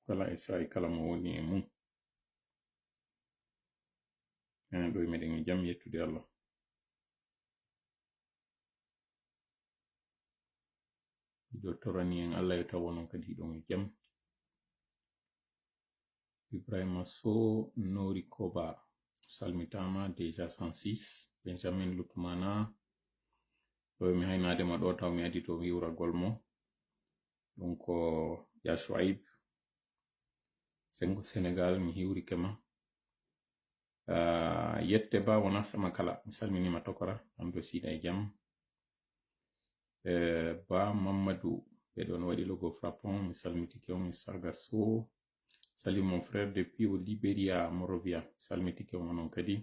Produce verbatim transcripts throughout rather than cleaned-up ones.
kala e saa'i kala mo woni e mum. Enen ɗo e meɗen e jam, yettude Allah. Miɗo torani en Allah yo taw onon kadi hiɗon e jam. Ibrahima Sow Nori Koba, salmitaama, déjà cent six. Benjamin Lutmana, ɗo mi haynaade ma ɗo taw mi addi to wiwragol mo. Ɗum ko Ya Shuaib, Sengo Senegal, mi hiwrike ma. Ah, yette ba wona sama kala. Mi salminima tokora, am do sida e jam. Eh, ba Mamadou, ɓe ɗon waɗi logo frappant, mi salmitike on, mi sarga so. Salut mon frère depuis au Liberia, Monrovia. Mi salmitike on onon kadi.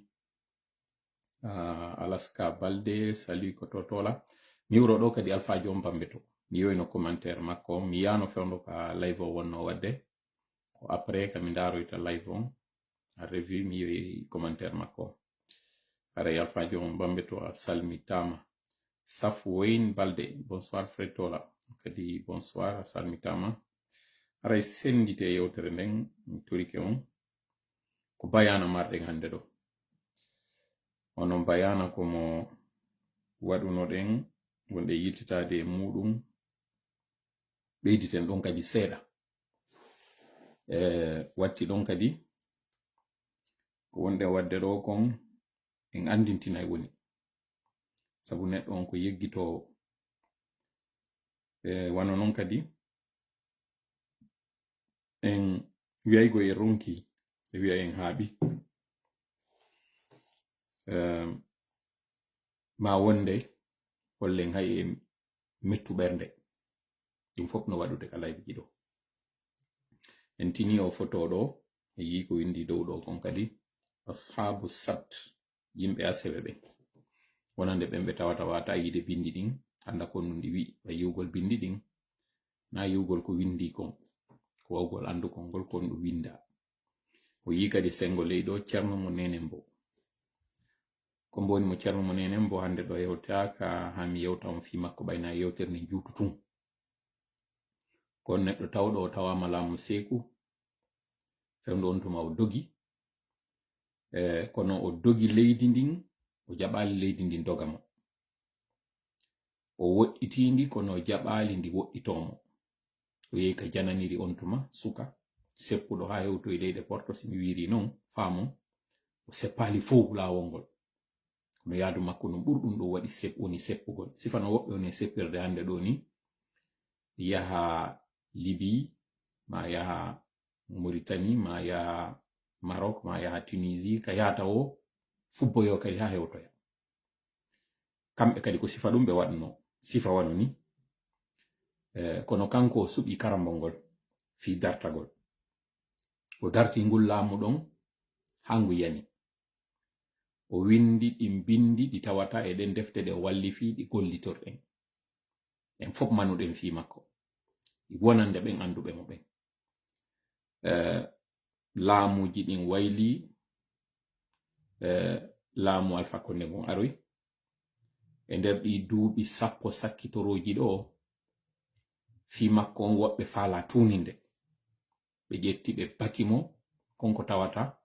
Ah, Alaska Balde, salut ko to tola. Mi wuro ɗo kadi Alpha John Bambe to. Mi yoyno commentaire makko, mi yano fewndo ka live o wonno wadde. Ko après ka mi ndaroyta live on. A revue mi yoyi commentaire makko. Haray Alpha John Bambe to a salmitama. Saf Wayne Balde, bonsoir frère Tola. Kadi bonsoir, a salmitama. Haray sendite yewtere nden, mi torike on. Ko bayana marɗen hannde ɗo. Onon bayana ko mo waɗunoɗen wonde yiltitaade e muɗum. Ɓeyditen ɗon kadi seeɗa. E watti ɗon kadi ko wonde wadde ɗo kon en anndintinay woni. Sabu neɗɗo on ko yeggitoowo. E wano non kadi en wiyaygo e ronki, e wiya en haaɓi. Em, ma wonde hollen hay en mettu ɓernde. Ɗum fof no waɗude ka live ji ɗo. En tini o photo ɗo, e yii ko windi dow ɗo kon kadi, Ashabu Sabt, yimɓe asewe ɓen. Wonande ɓen ɓe tawata wata yiide bindi ɗin, annda ko nun ɗi wi'i, ɓay yi'ugol bindi ɗin, na yi'ugol ko windi kon, ko wawgol anndugol ngol kon ɗum winda. O yii kadi senngo ley ɗo, Ceerno mo Neenembo. Ko mbo woni mo Ceerno mo Neenembo, hannde ɗo yewtaaka, haa mi yewta on fii makko, ɓay na yewtere nden juutu tun. Ko on neɗɗo tawɗo o tawaama laamu Seeku, fewndo on tuma o dogi. E, kono o dogi leydi ndin, o jaɓaali leydi ndin doga mo. O woɗɗitii ndi, kono o jaɓaali ndi woɗɗitoo mo. O yehi ka jananiri on tuma, suka, seppuɗo haa hewtoyi leyɗe Porto, si mi wiiri non, faamon. O seppaali fow laawol ngol. Kono yaadu makko no ɓurɗum ɗum waɗi sep-, woni seppugol. Sifa no woɓɓe woni seppirde hannde ɗo ni, yaha Libi, ma yaha Mauritanie, ma yaha Maroc, ma yaha Tunisie, ka yahata o fubboyo kadi haa hewtoya. Kamɓe kadi ko sifa ɗum ɓe waɗno, sifa wano ni. Eh, kono kanko o suɓi karambol ngol fii dartagol. O darti ngul laamu ɗon haa ngu yani. O windi ɗin bindi ɗi tawata e ɗen defte ɗe o wallifi ɗi gollitorɗen. Ɗen fof manuɗen fii makko. Ɗi wonande ɓen annduɓe mo ɓen. Eh, laamuuji ɗin wayli, eh, laamu Alpha Condé ngun aroy. E nder ɗi duuɓi sappo sakkitorooji ɗo, fii makko on woɓɓe faala tuuninde. Ɓe ƴetti ɓe paki mo, kon ko tawata,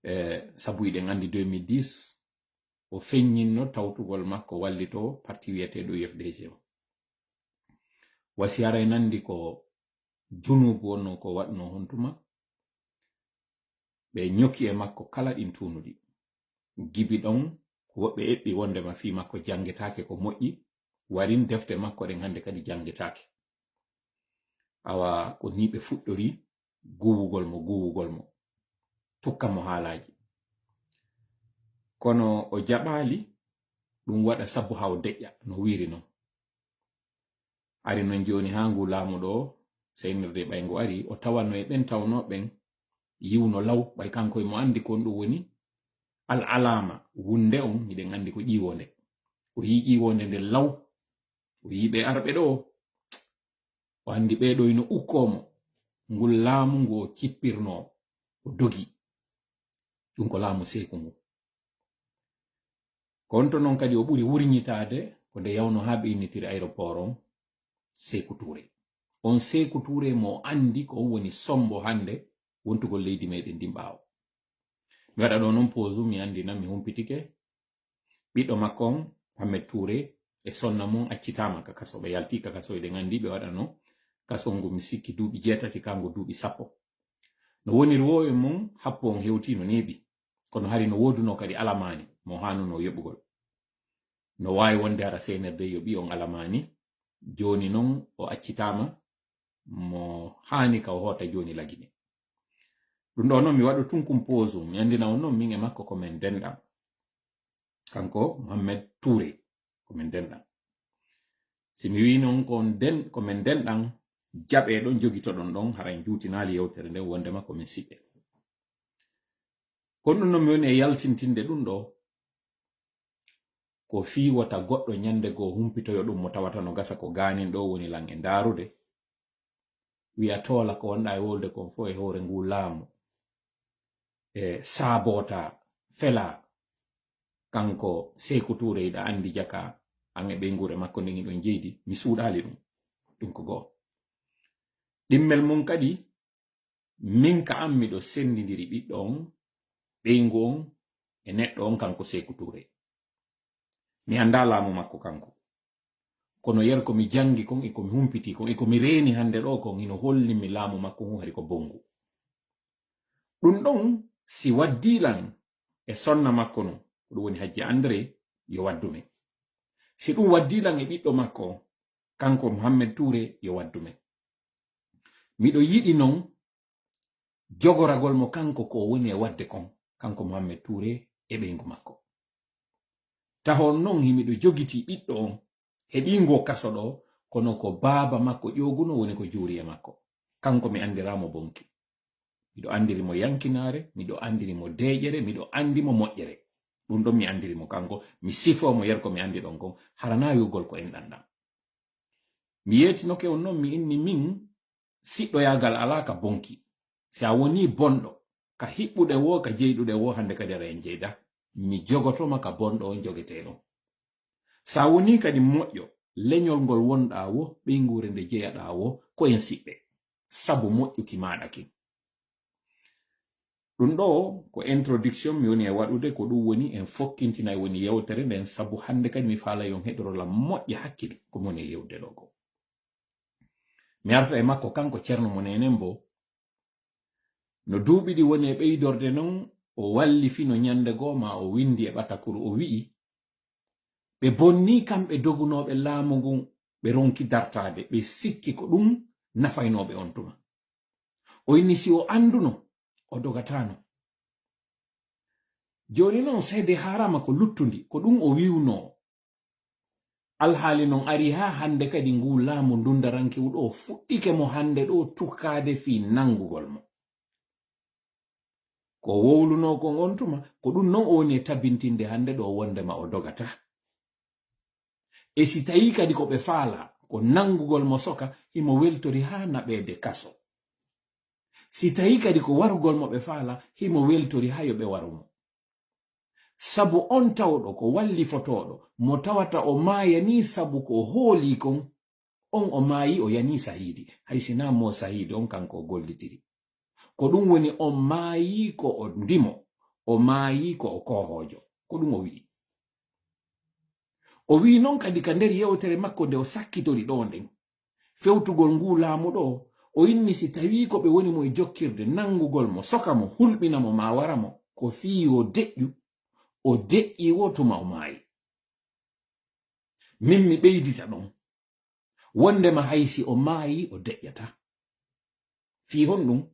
eh, sabu iɗen anndi deux mille dix, o feññinno tawtugol makko wallito parti wiyeteeɗo U F D G o. Wasi haray nanndi ko junuubu wonno ko waɗno hontuma, ɓe ñoki e makko kala ɗin tuunuɗi. Gibi ɗon, ko woɓɓe eɓɓi wondema fii makko janngetaake ko moƴƴi, warin defte makko ɗen hannde kadi janngetaake. Awa ko nii ɓe fuɗɗori guwugol mo, guwugol mo, tukka mo haalaaji. Kono o jaɓaali ɗum waɗa sabu haa o deƴƴa, no wiiri non. Ari non jooni haa ngu laamu ɗo, seenirde ɓay ngu ari, o tawano e ɓen tawno ɓen yiwno law, ɓay kanko e mo anndi kon ɗum woni al alaama, wunde on, hiɗen anndi ko ƴiwonde. O yii ƴiwonde nde law, o yii ɓe arɓe ɗo, o anndi ɓee ɗo ino ukkoo mo. Ngul laamu ngu o cippirnoo, o dogi. Ɗum ko laamu Seeku ngu. Ko on to non kadi o ɓuri wurñitaade ko nde yawno haa ɓe innitiri aéroport on Seeku Tuure. On Seeku Tuure mo anndi ko on woni sombo hannde wontugol leydi meɗen ndin ɓaawo. Mi waɗa ɗo noon poosu, mi anndina, mi humpitike. Ɓiɗɗo makko on, Mohammed Tuure, e sonna mum accitaama ka kaso. Ɓe yalti ka kaso, eɗen anndi ɓe waɗano kaso ngu, mi sikki, duuɓi jeetati, kanko duuɓi sappo. No woniri woo e mum, happu on hewti no neeɓi. Kono hari no woodunoo kadi alamaani mo haanunoo yoɓugol. No waawi wonde hara C N R D yoɓi on alamaani. Jooni noon o accitaama, mo haani ka o hoota jooni Lagine. Ɗum ɗo noon mi waɗu tun kun poosu, mi anndina on noon min e makko ko men denɗan. Kanko Mohammed Tuure, ko men denɗan. Si mi wii noon ko on den-, ko men denɗan, jaɓee ɗon, jogitoɗon ɗon, hara en juutinaali yewtere nden wondema ko min siɓɓe. Kono ɗum noon mi woni e yaltintinde ɗum ɗo, ko fii wota goɗɗo ñande goo humpitoyo ɗum mo tawata no gasa ko gaanin ɗo woni lan e ndaarude. Wi'a toola ko wonɗa e wolde kon fof e hoore ngu laamu. E saabota, fela, kanko Seeku Tuure, iɗa anndi jaka, an e ɓeynguure makko nden iɗon jeydi, mi suuɗaali ɗum. Ɗum ko goo. Ɗimmel mum kadi, min ka an miɗo senndindiri ɓiɗɗo on, ɓeyngu on, e neɗɗo on kanko Seeku Tuure. Mi anndaa laamu makko kanko. Kono yer ko mi janngi kon e ko mi humpiti kon e ko mi reeni hannde ɗo kon, hino holli mi laamu makko ngun hari ko bonngu. Ɗum ɗon, si waddii lan e sonna makko nun, ko ɗum woni Hajji André, yo waddu men. Si ɗum waddii lan e ɓiɗɗo makko, kanko Mohammed Tuure, yo waddu men. Miɗo yiɗi non jogoragol mo kanko ko o woni e waɗde kon, kanko Mohammed Tuure e ɓeyngu makko. Taho non himiɗo jogitii ɓiɗɗo on, heɓiingo kaso ɗo, kono ko baaba makko ƴooguno woni ko juuri e makko. Kanko mi anndiraa mo bonki. Miɗo anndiri mo yankinaare, miɗo anndiri mo deeƴere, miɗo anndi mo moƴƴere. Ɗum ɗon mi anndiri mo kanko, mi sifoo mo yer ko mi anndi ɗon kon, hara naa wi'ugol ko enɗan ɗan. Mi yeetinoke on non, mi inni min siɗɗoyaagal alaa ka bonki. Si a wonii bonɗo, ka hiɓɓuɗe woo, ka jeyɗuɗe woo, hannde kadi aɗa en jeyda. Mi jogoto ma ka bonɗo on jogetee ɗon. Si a wonii kadi moƴƴo, leñol ngol wonɗaa woo, ɓeynguure nde jeyaɗaa woo, ko en siɓɓe. Sabu moƴƴuki maaɗa kin. Ɗum ɗo ko introduction mi woni e waɗude, ko ɗum woni en fokkintinay woni yewtere nden, sabu hannde kadi mi faalay on heɗoro lan moƴƴa hakkil ko mi woni e yewde ɗo ko. Mi arta e makko kanko Ceerno mo Neenen Mbo. No duuɓi ɗi woni e ɓeydorde non, o wallifino ñande goo ma o winndi e ɓatakuru, o wi'i, ɓe bonnii kamɓe dogunooɓe laamu ngun, ɓe ronki dartaade, ɓe sikki ko ɗum nafaynooɓe on tuma. O inni si o annduno, o dogataano. Jooni non, seede haaraama ko luttundi, ko ɗum o wi'unoo. Alhaali non ari haa hannde kadi ngu laamu ndundarankewɗo o fuɗɗike mo hannde ɗo tukkaade fii nanngugol mo. Ko wowlunoo kon on tuma, ko ɗum non o woni e tabintinde hannde ɗo wondema o dogata. E si tawii kadi ko ɓe faalaa, ko nanngugol mo soka, himo weltori haa naɓeede kaso. Si tawii kadi ko warugol mo ɓe faalaa, himo weltori haa yo ɓe waru mo. Sabu on tawɗo ko wallifotooɗo, mo tawata o maayanii sabu ko o hoolii kon, on o maayii o yanii sahiidi, hay si naa mo sahiidi on kanko o gollitiri. Ko ɗum woni on maayii ko o ndimo, o maayii ko o koohoojo. Ko ɗum o wi'i. O wi'i non kadi ka nder yewtere makko nde o sakkitori ɗo nden, fewtugol nguu laamu ɗo, o inni si tawii ko ɓe woni mo e jokkirde nanngugol mo, soka mo, hulɓina mo, maa wara mo, ko fii yo deƴƴu, o deƴƴii woo tuma o maayi. Min mi ɓeydita ɗon, wondema hay si o maayi, o deƴƴataa. Fii honɗum?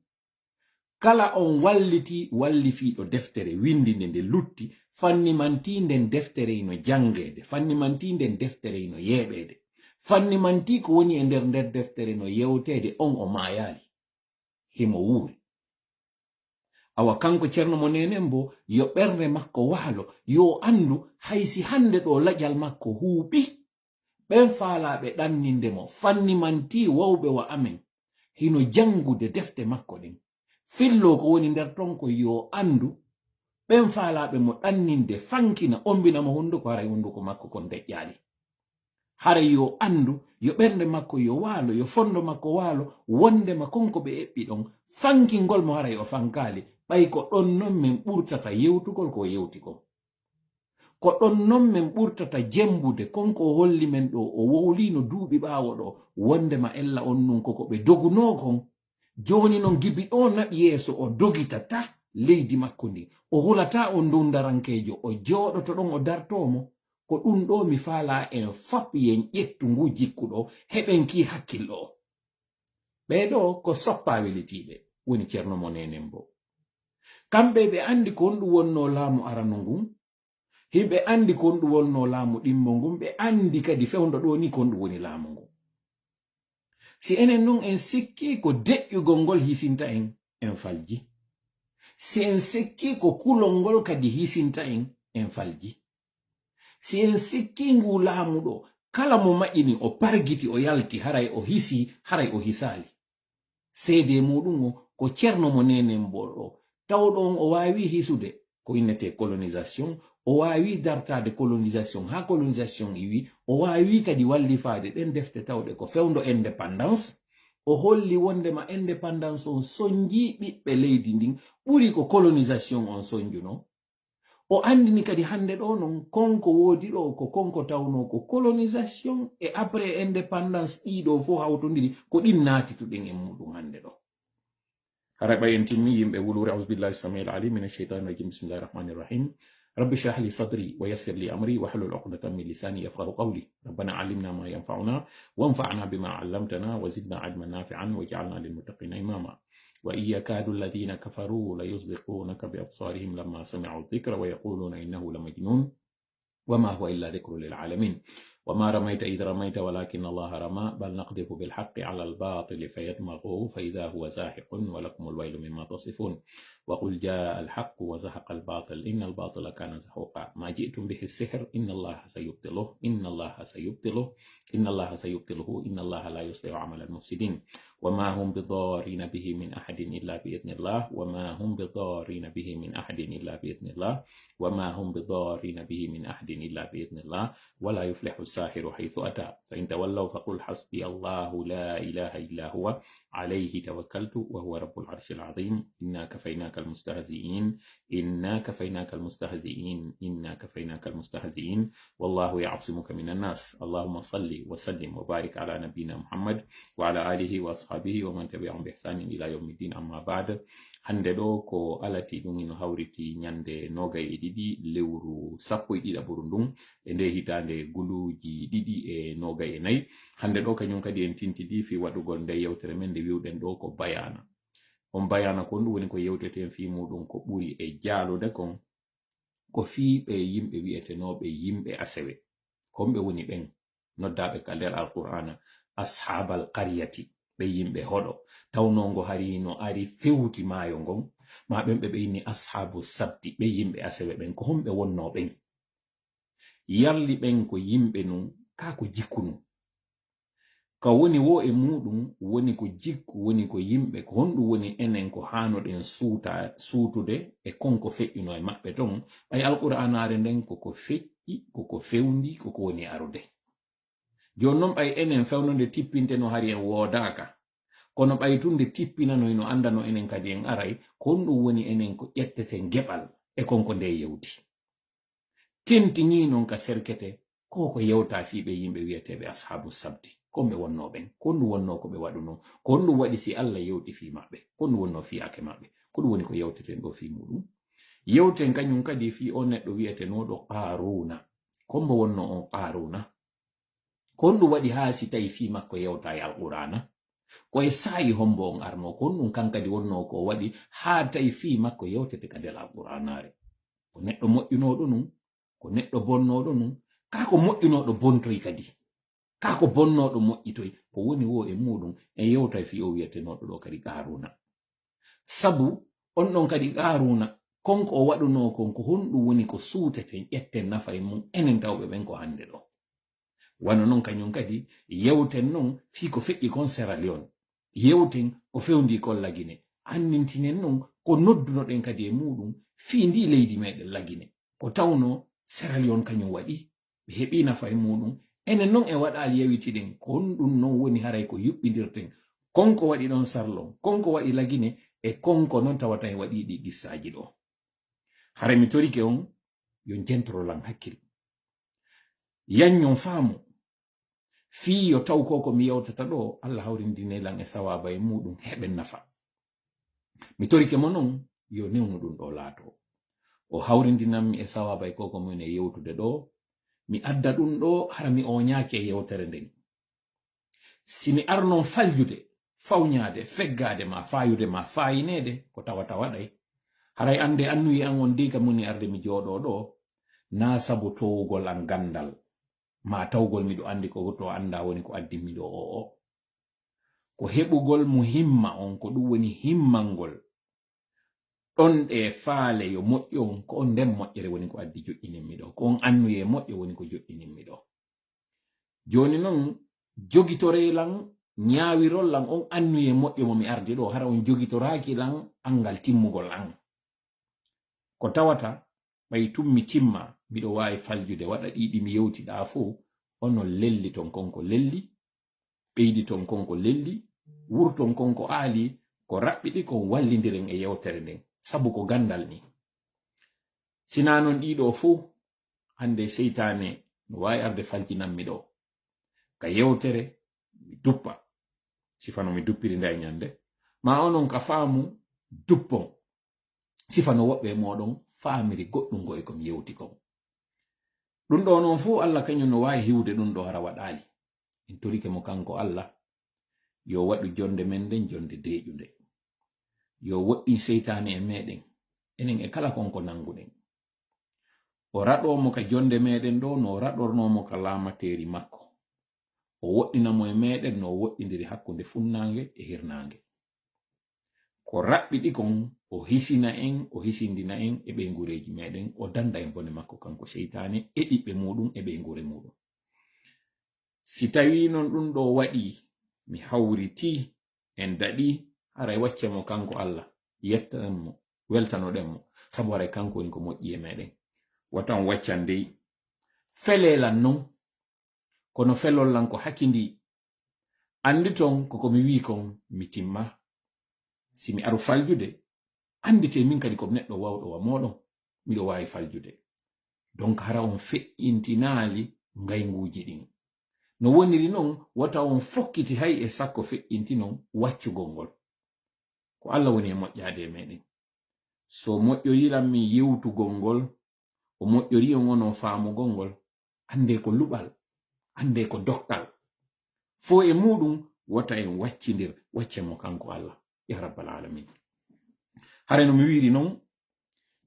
Kala on wallitii wallifiiɗo deftere winndinde nde lutti, fannimantii nden deftere ino janngeede, fannimantii nden deftere ino yeeɓeede, fannimantii ko woni e nder nder deftere no yewteede, on o maayaali. Himo wuuri. Awa kanko Ceerno mo Neenen Mbo, yo ɓernde makko waalo, yo o anndu hay si hannde ɗo laƴal makko huuɓi, ɓen faalaaɓe ɗanninde mo, fannimantii wawɓe wa amen, hino janngude defte makko ɗen. Filloo ko woni nder ton ko yo anndu, ɓen faalaaɓe mo ɗanninde, fankina, ombina mo hunnduko, haray hunnduko makko kon deƴƴaali. Haray yo anndu, yo ɓernde makko yo waalo, yo fondo makko waalo, wondema kon ko ɓe eɓɓi ɗon, fankingol mo haray o fankaali, ɓay ko ɗon non min ɓurtata yewtugol ko o yewti kon. Ko ɗon non min ɓurtata jembude kon ko o holli men ɗo, o wowlino duuɓi ɓaawo ɗo, wondema ella on nun ko ko ɓe dogunoo kon. Jooni non gibi ɗo naɓi yeeso, o dogitata leydi makko ndin. O hulataa on ndundarankeejo, o jooɗoto ɗon o dartoo mo. Ko ɗun ɗo mi faalaa en fop yen ƴettu ngu jikku ɗo, heɓen kii hakkillo o. Ɓee ɗo ko soppaa welitiiɓe, woni Ceerno mo neenen bo. Kamɓe ɓe anndi ko honɗun wonnoo laamu arano ngun, hiɓe anndi ko honɗun wonnoo laamu ɗimmo ngun, ɓe anndi kadi fewndo ɗo ni ko honɗun woni laamu ngun. Si enen non en sikkii ko deƴƴugol ngol hisinta en, en falji. Si en sikkii ko kulol ngol kadi hisinta en, en falji. Si en sikkii ngu laamu ɗo, kala mo maƴini, o pargiti, o yalti, haray o hisii, haray o hisaali. Seedee muuɗun o ko Ceerno mo neenen bo ɗo. Tawɗo on o waawii hisude ko innetee colonisation, o waawii dartaade colonisation haa colonisation iwi, o waawii kadi wallifaade ɗen defte tawɗe ko fewndo indépendance. O holli wondema indépendance on sonjii ɓiɓɓe leydi ndin ɓuri ko colonisation on sonjunoo. O anndini kadi hannde ɗo non, kon ko woodi ɗo, ko kon ko tawnoo ko colonisation e après indépendance ɗii ɗo fof hawtondiri, ko ɗin naatituɗen e muuɗun hannde ɗo. Hara ɓay en timmi yimɓe wuluure, أعوذ بالله السميع العليم من الشيطان الرجيم، بسم الله الرحمن الرحيم. رب اشرح لي صدري ويسر لي أمري واحلل عقدة من لساني يفقهوا قولي. ربنا علمنا ما ينفعنا وانفعنا بما علمتنا وزدنا علما نافعا واجعلنا للمتقين إماما. وإن يكاد الذين كفروا ليزلقونك بأبصارهم لما سمعوا الذكر ويقولون إنه لمجنون وما هو إلا ذكر للعالمين. وما رميت إذ رميت ولكن الله رمى بل نقذف بالحق على الباطل فيدمغه فإذا هو زاهق ولكم الويل مما تصفون. وقل جاء الحق وزهق الباطل إن الباطل كان زهوقا. ما جئتم به السحر إن الله سيبطله إن الله سيبطله إن الله سيبطله إن الله لا يصلح عمل المفسدين. وما هم بضارين به من أحد إلا بإذن الله وما هم بضارين به من أحد إلا بإذن الله وما هم بضارين به من أحد إلا بإذن الله ولا يفلح الساحر حيث أتى. فإن تولوا فقل حسبي الله لا إله إلا هو عليه توكلت وهو رب العرش العظيم. إنا كفيناك المستهزئين إنا كفيناك المستهزئين إنا كفيناك المستهزئين. والله يعصمك من الناس. اللهم صل وسلم وبارك على نبينا محمد وعلى آله وأصحابه ومن تبعهم بإحسان إلى يوم الدين. أما بعد. Hannde ɗo ko alati ɗum ino hawriti ñande noogay e ɗiɗi lewru sappo e ɗiɗaɓuru ndun e nde hitaande guluuji ɗiɗi e noogay e nayi. Hannde ɗo kañum kadi en tintidi fii waɗugol nde yewtere men nde wi'uɗen ɗo ko bayaana. On bayaana kon ɗum woni ko yewteten fii muuɗum ko ɓuri e jaalude kon, ko fii ɓe yimɓe wi'etenooɓe yimɓe asewe. Ko homɓe woni ɓen noddaaɓe ka nder Alqur'aana ashaabal qaryati, ɓe yimɓe hoɗo, tawnoongo hari no ari fewti maayo ngon, maa ɓen ɓe ɓe inni ashaabu sabti, ɓe yimɓe asewe ɓen, ko homɓe wonnoo ɓen? Yalli ɓen ko yimɓe nun, kaa ko jikku nun? Ka woni woo e muuɗum, woni ko jikku, woni ko yimɓe, ko honɗum woni enen ko haanoɗen suuta-, suutude e kon ko feƴƴunoo e maɓɓe ton? Ɓay Alqur'aanaare nden ko ko feƴƴi, ko ko fewndi, ko ko woni arude. Jooni non ɓay enen fewndo nde tippintenoo hari en woodaaka, kono ɓay tun nde tippinanoo hino anndano enen kadi en aray, ko honɗum woni enen ko ƴetteten geɓal e kon ko nde yewti? Tintinii non ka serkete, ko ko yewta fii ɓe yimɓe wi'eteeɓe ashaabu sabti. Ko ɓe wonnoo ɓen? Ko honɗum wonnoo ko ɓe waɗunoo? Ko honɗum waɗi si Alla yewti fii maɓɓe? Ko honɗum wonnoo fiyaake maɓɓe? Ko ɗum woni ko yewteten ɗoo fii muuɗum. Yewten kañum kadi fii on neɗɗo wi'etenooɗo Qaaruuna. Ko mbo wonnoo on Qaaruuna? Ko honɗum waɗi haa si tawi fii makko yewta e Alqur'aana? Ko e saa'i hombo on arnoo? Ko honɗum kan kadi wonnoo ko o waɗi haa tawi fii makko yewtete ka nder Alqur'aanaare? Ko neɗɗo moƴƴunooɗo nun? Ko neɗɗo bonnooɗo nun? Kaa ko moƴƴunooɗo bontoy kadi? Kaa ko bonnooɗo moƴƴitoy? Ko woni woo e muuɗum en yewtay fii o wi'etenooɗo ɗoo kadi Qaaruuna. Sabu on ɗon kadi Qaaruuna, kon ko o waɗunoo kon, ko honɗum woni ko suuteten, ƴetten nafa e mum, enen tawɓe ɓen ko hannde ɗoo? Wano non kañum kadi, yewten non fii ko feƴƴi kon Sierra Leone. Yewten ko fewndii kon Lagine. Anndintinen non ko noddunoɗen kadi e muuɗum fii ndii leydi meɗen Lagine. Ko tawnoo Sierra Leone kañum waɗi, ɓe heɓii nafa e muuɗum, Enen noon e waɗaali yawitiɗen, ko honɗum noon woni haray ko yuɓɓindirten? Konko waɗi ɗoon sarlon, konko waɗi lagine, e konko noon tawata en waɗii ɗii qissaaji ɗoo. Haray mi torike on, yo jentoro lan hakkil. Yanñon faamu. Fii yo taw ko ko mi yewtata ɗoo, Alla hawrindinay lan e sawaaba e muuɗum, heɓen nafa. Mi torike mo non, yo newnu ɗum ɗoo laatoo. O hawrindinammi e sawaaba e ko ko mi woni e yewtude ɗoo, mi adda ɗum ɗoo, hara mi ooñaaki e yewtere nden. Si mi arnoo faljude, fawñaade, feggaade ma, faayude ma, faayineede, ko tawata waɗay. Haray annde annuye an on dey ka mi woni arde mi jooɗoo ɗoo, naa sabu toowugol an ganndal, maa tawgol miɗo anndi ko to anndaa woni ko addi mi ɗoo o o. Ko heɓugol mo himma on, ko ɗum woni himmangol. Ɗon ɗe faale yo moƴƴu on, ko on nden moƴƴere woni ko addi joƴƴininmi ɗoo. Ko on annuye moƴƴo woni ko joƴƴininmi ɗoo. Jooni non, jogitoree lan, ñaawirol lan on annuye moƴƴo mo mi ardi ɗoo, hara on jogitoraaki lan anngal timmugol an. Ko tawata, ɓay tun mi timma, miɗo waawi faljude, waɗa ɗii ɗi mi yewtiɗaa fow, onon lelliton kon ko lelli, ɓeyditon kon ko lelli, wurton kon ko aali, ko raɓɓiɗi kon wallindiren e yewtere nden, sabu ko ganndal nii. Sinaa non ɗii ɗoo fow, hannde seytaane no waawi arde faljinan mi ɗoo. Ka yewtere, mi duppa. Sifa no mi duppiri nde e ñande. Maa onon ka faamu, duppon. Sifa no woɓɓe e mooɗon faamiri goɗɗum ko e ko mi yewti kon. Ɗum ɗoo non fow, Alla kañum no waawi hiwude ɗum ɗoo hara waɗaali. En torike mo kanko Alla, yo waɗu jonde men nden jonde deeƴunde. Yo woɗɗin seytaane e meɗen, enen e kala kon ko nannguɗen. O raɗoo mo ka jonde meɗen ɗoo, no o raɗornoo mo ka laamateeri makko. O woɗɗina mo e meɗen no o woɗɗindiri hakkunde funnaange e hirnaange. Ko raɓɓiɗi kon, o hisina en, o hisindina en e ɓeynguureeji meɗen, o dannda en bone makko kanko seytaane e ɓiɓɓe muuɗum e ɓeynguure muuɗum. Si tawii non ɗum ɗoo waɗii, mi hawritii, en daɗii, haray waccen mo kanko Alla, yettanen mo, weltanoɗen mo, sabu haray kanko woni ko moƴƴi e meɗen. Wata on waccan dey. Felee lan non, kono felol lan ko hakindii. Annditon ko ko mi wi'i kon mi timma. Si mi aru faljude, annditee min kadi ko mi neɗɗo wawɗo wa mooɗon, miɗo waawi faljude. Donc hara on feƴƴintinaali ngaynguuji ɗin. No woniri non, wota on fokkiti hay e sakko feƴƴintinon waccugol ngol. Ko Alla woni e moƴƴaade e meɗen. So moƴƴoriran min yewtugol ngol, o moƴƴori on onon faamugol ngol, anndee ko luɓal, anndee ko dokkal. Fow e muuɗum, wota en waccindir, waccen mo kanko Alla, ya rabbal alamin. Hare no mi wiiri non,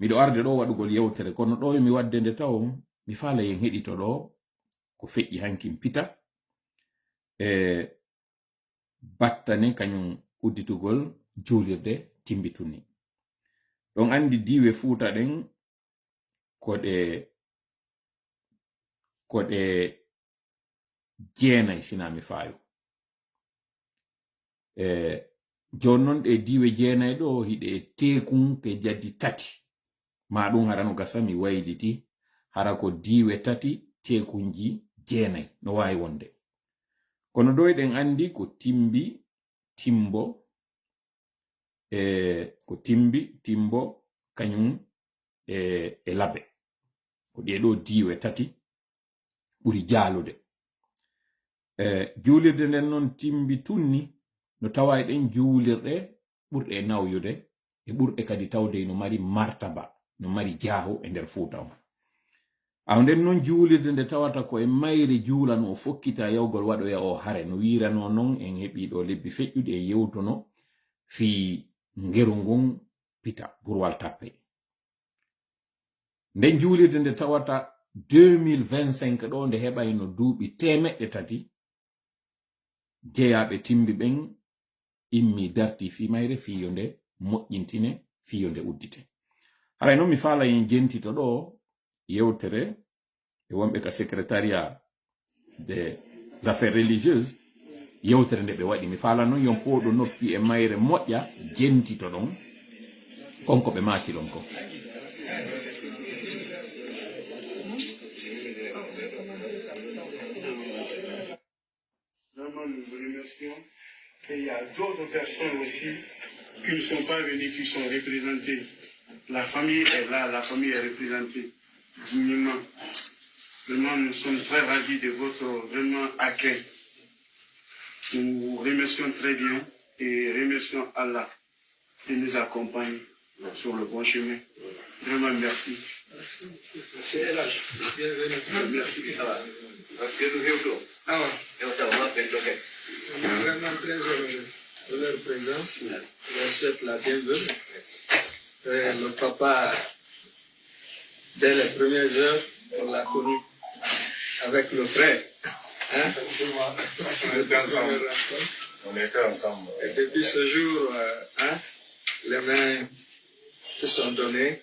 miɗo arde ɗoo waɗugol yewtere, kono ɗoo yo mi waɗde nde tawo, mi faala en heɗito ɗoo ko feƴƴi hankin pita. E battane kañum udditugol juulirde timbi tunni. Ɗon anndi diiwe Fuuta ɗen ko ɗe, ko ɗe jeenay, sinaa mi faayo. E jooni non ɗe diiwe jeenay ɗoo hiɗe e teekunke jadi tati. Maa ɗum hara no gasa mi wayliti, hara ko diiwe tati teekunji jeenay no waawi wonde. Kono ɗoo eɗen anndi ko timbi, timbo, e ko timbi, timbo, kañum e, e labe. Ko ɗee ɗoo diiwe tati ɓuri jaalude. E juulirde nden non timbi tunni no tawa e ɗen juulirɗe ɓurɗe e nawyude, e ɓurɗe kadi tawde no mari martaba, no mari jaahu e nder Fuuta on. Aw nden non juulirde nde tawata ko e mayre juulanoo fokkita yawgol waɗoya o hare, no wiiranoo non en heɓii ɗoo lebbi feƴƴuɗi e yewtuno fii ngeru ngun pita, Burwal Tappe. Nden juulirde nde tawata deux mille vingt-cinq ɗoo nde heɓayno duuɓi teemeɗɗe tati, jeyaaɓe timbi ɓen immi darti fii mayre fii yo nde moƴƴintine, fii yo nde uddite. Haray non mi faala en jentito ɗoo yewtere e wonɓe ka secrétariat des affaires religieuses, yewtere nde ɓe waɗi. Mi faala non yon pooɗo noppi e mayre moƴƴa, jentito ɗon kon ko ɓe maaki ɗon kon. Et il y a d'autres personnes aussi qui ne sont pas venues, qui sont représentées. La famille est là, la famille est représentée dignement. Vraiment, nous sommes très ravis de votre vraiment accueil. Nous vous remercions très bien et remercions Allah de nous accompagner sur le bon chemin. Vraiment, merci. Merci. Bienvenue. Merci. Awa. Awa. Hewta wa ɓen ɗo kadi. On est vraiment très heureux de leur présence. On leur souhaite la bienvenue. Et le papa, dès les premières heures, on l'a connu avec le frère. Hein? Effectivement. On était ensemble. On était ensemble. Et depuis ce jour, euh, hein, les mains se sont données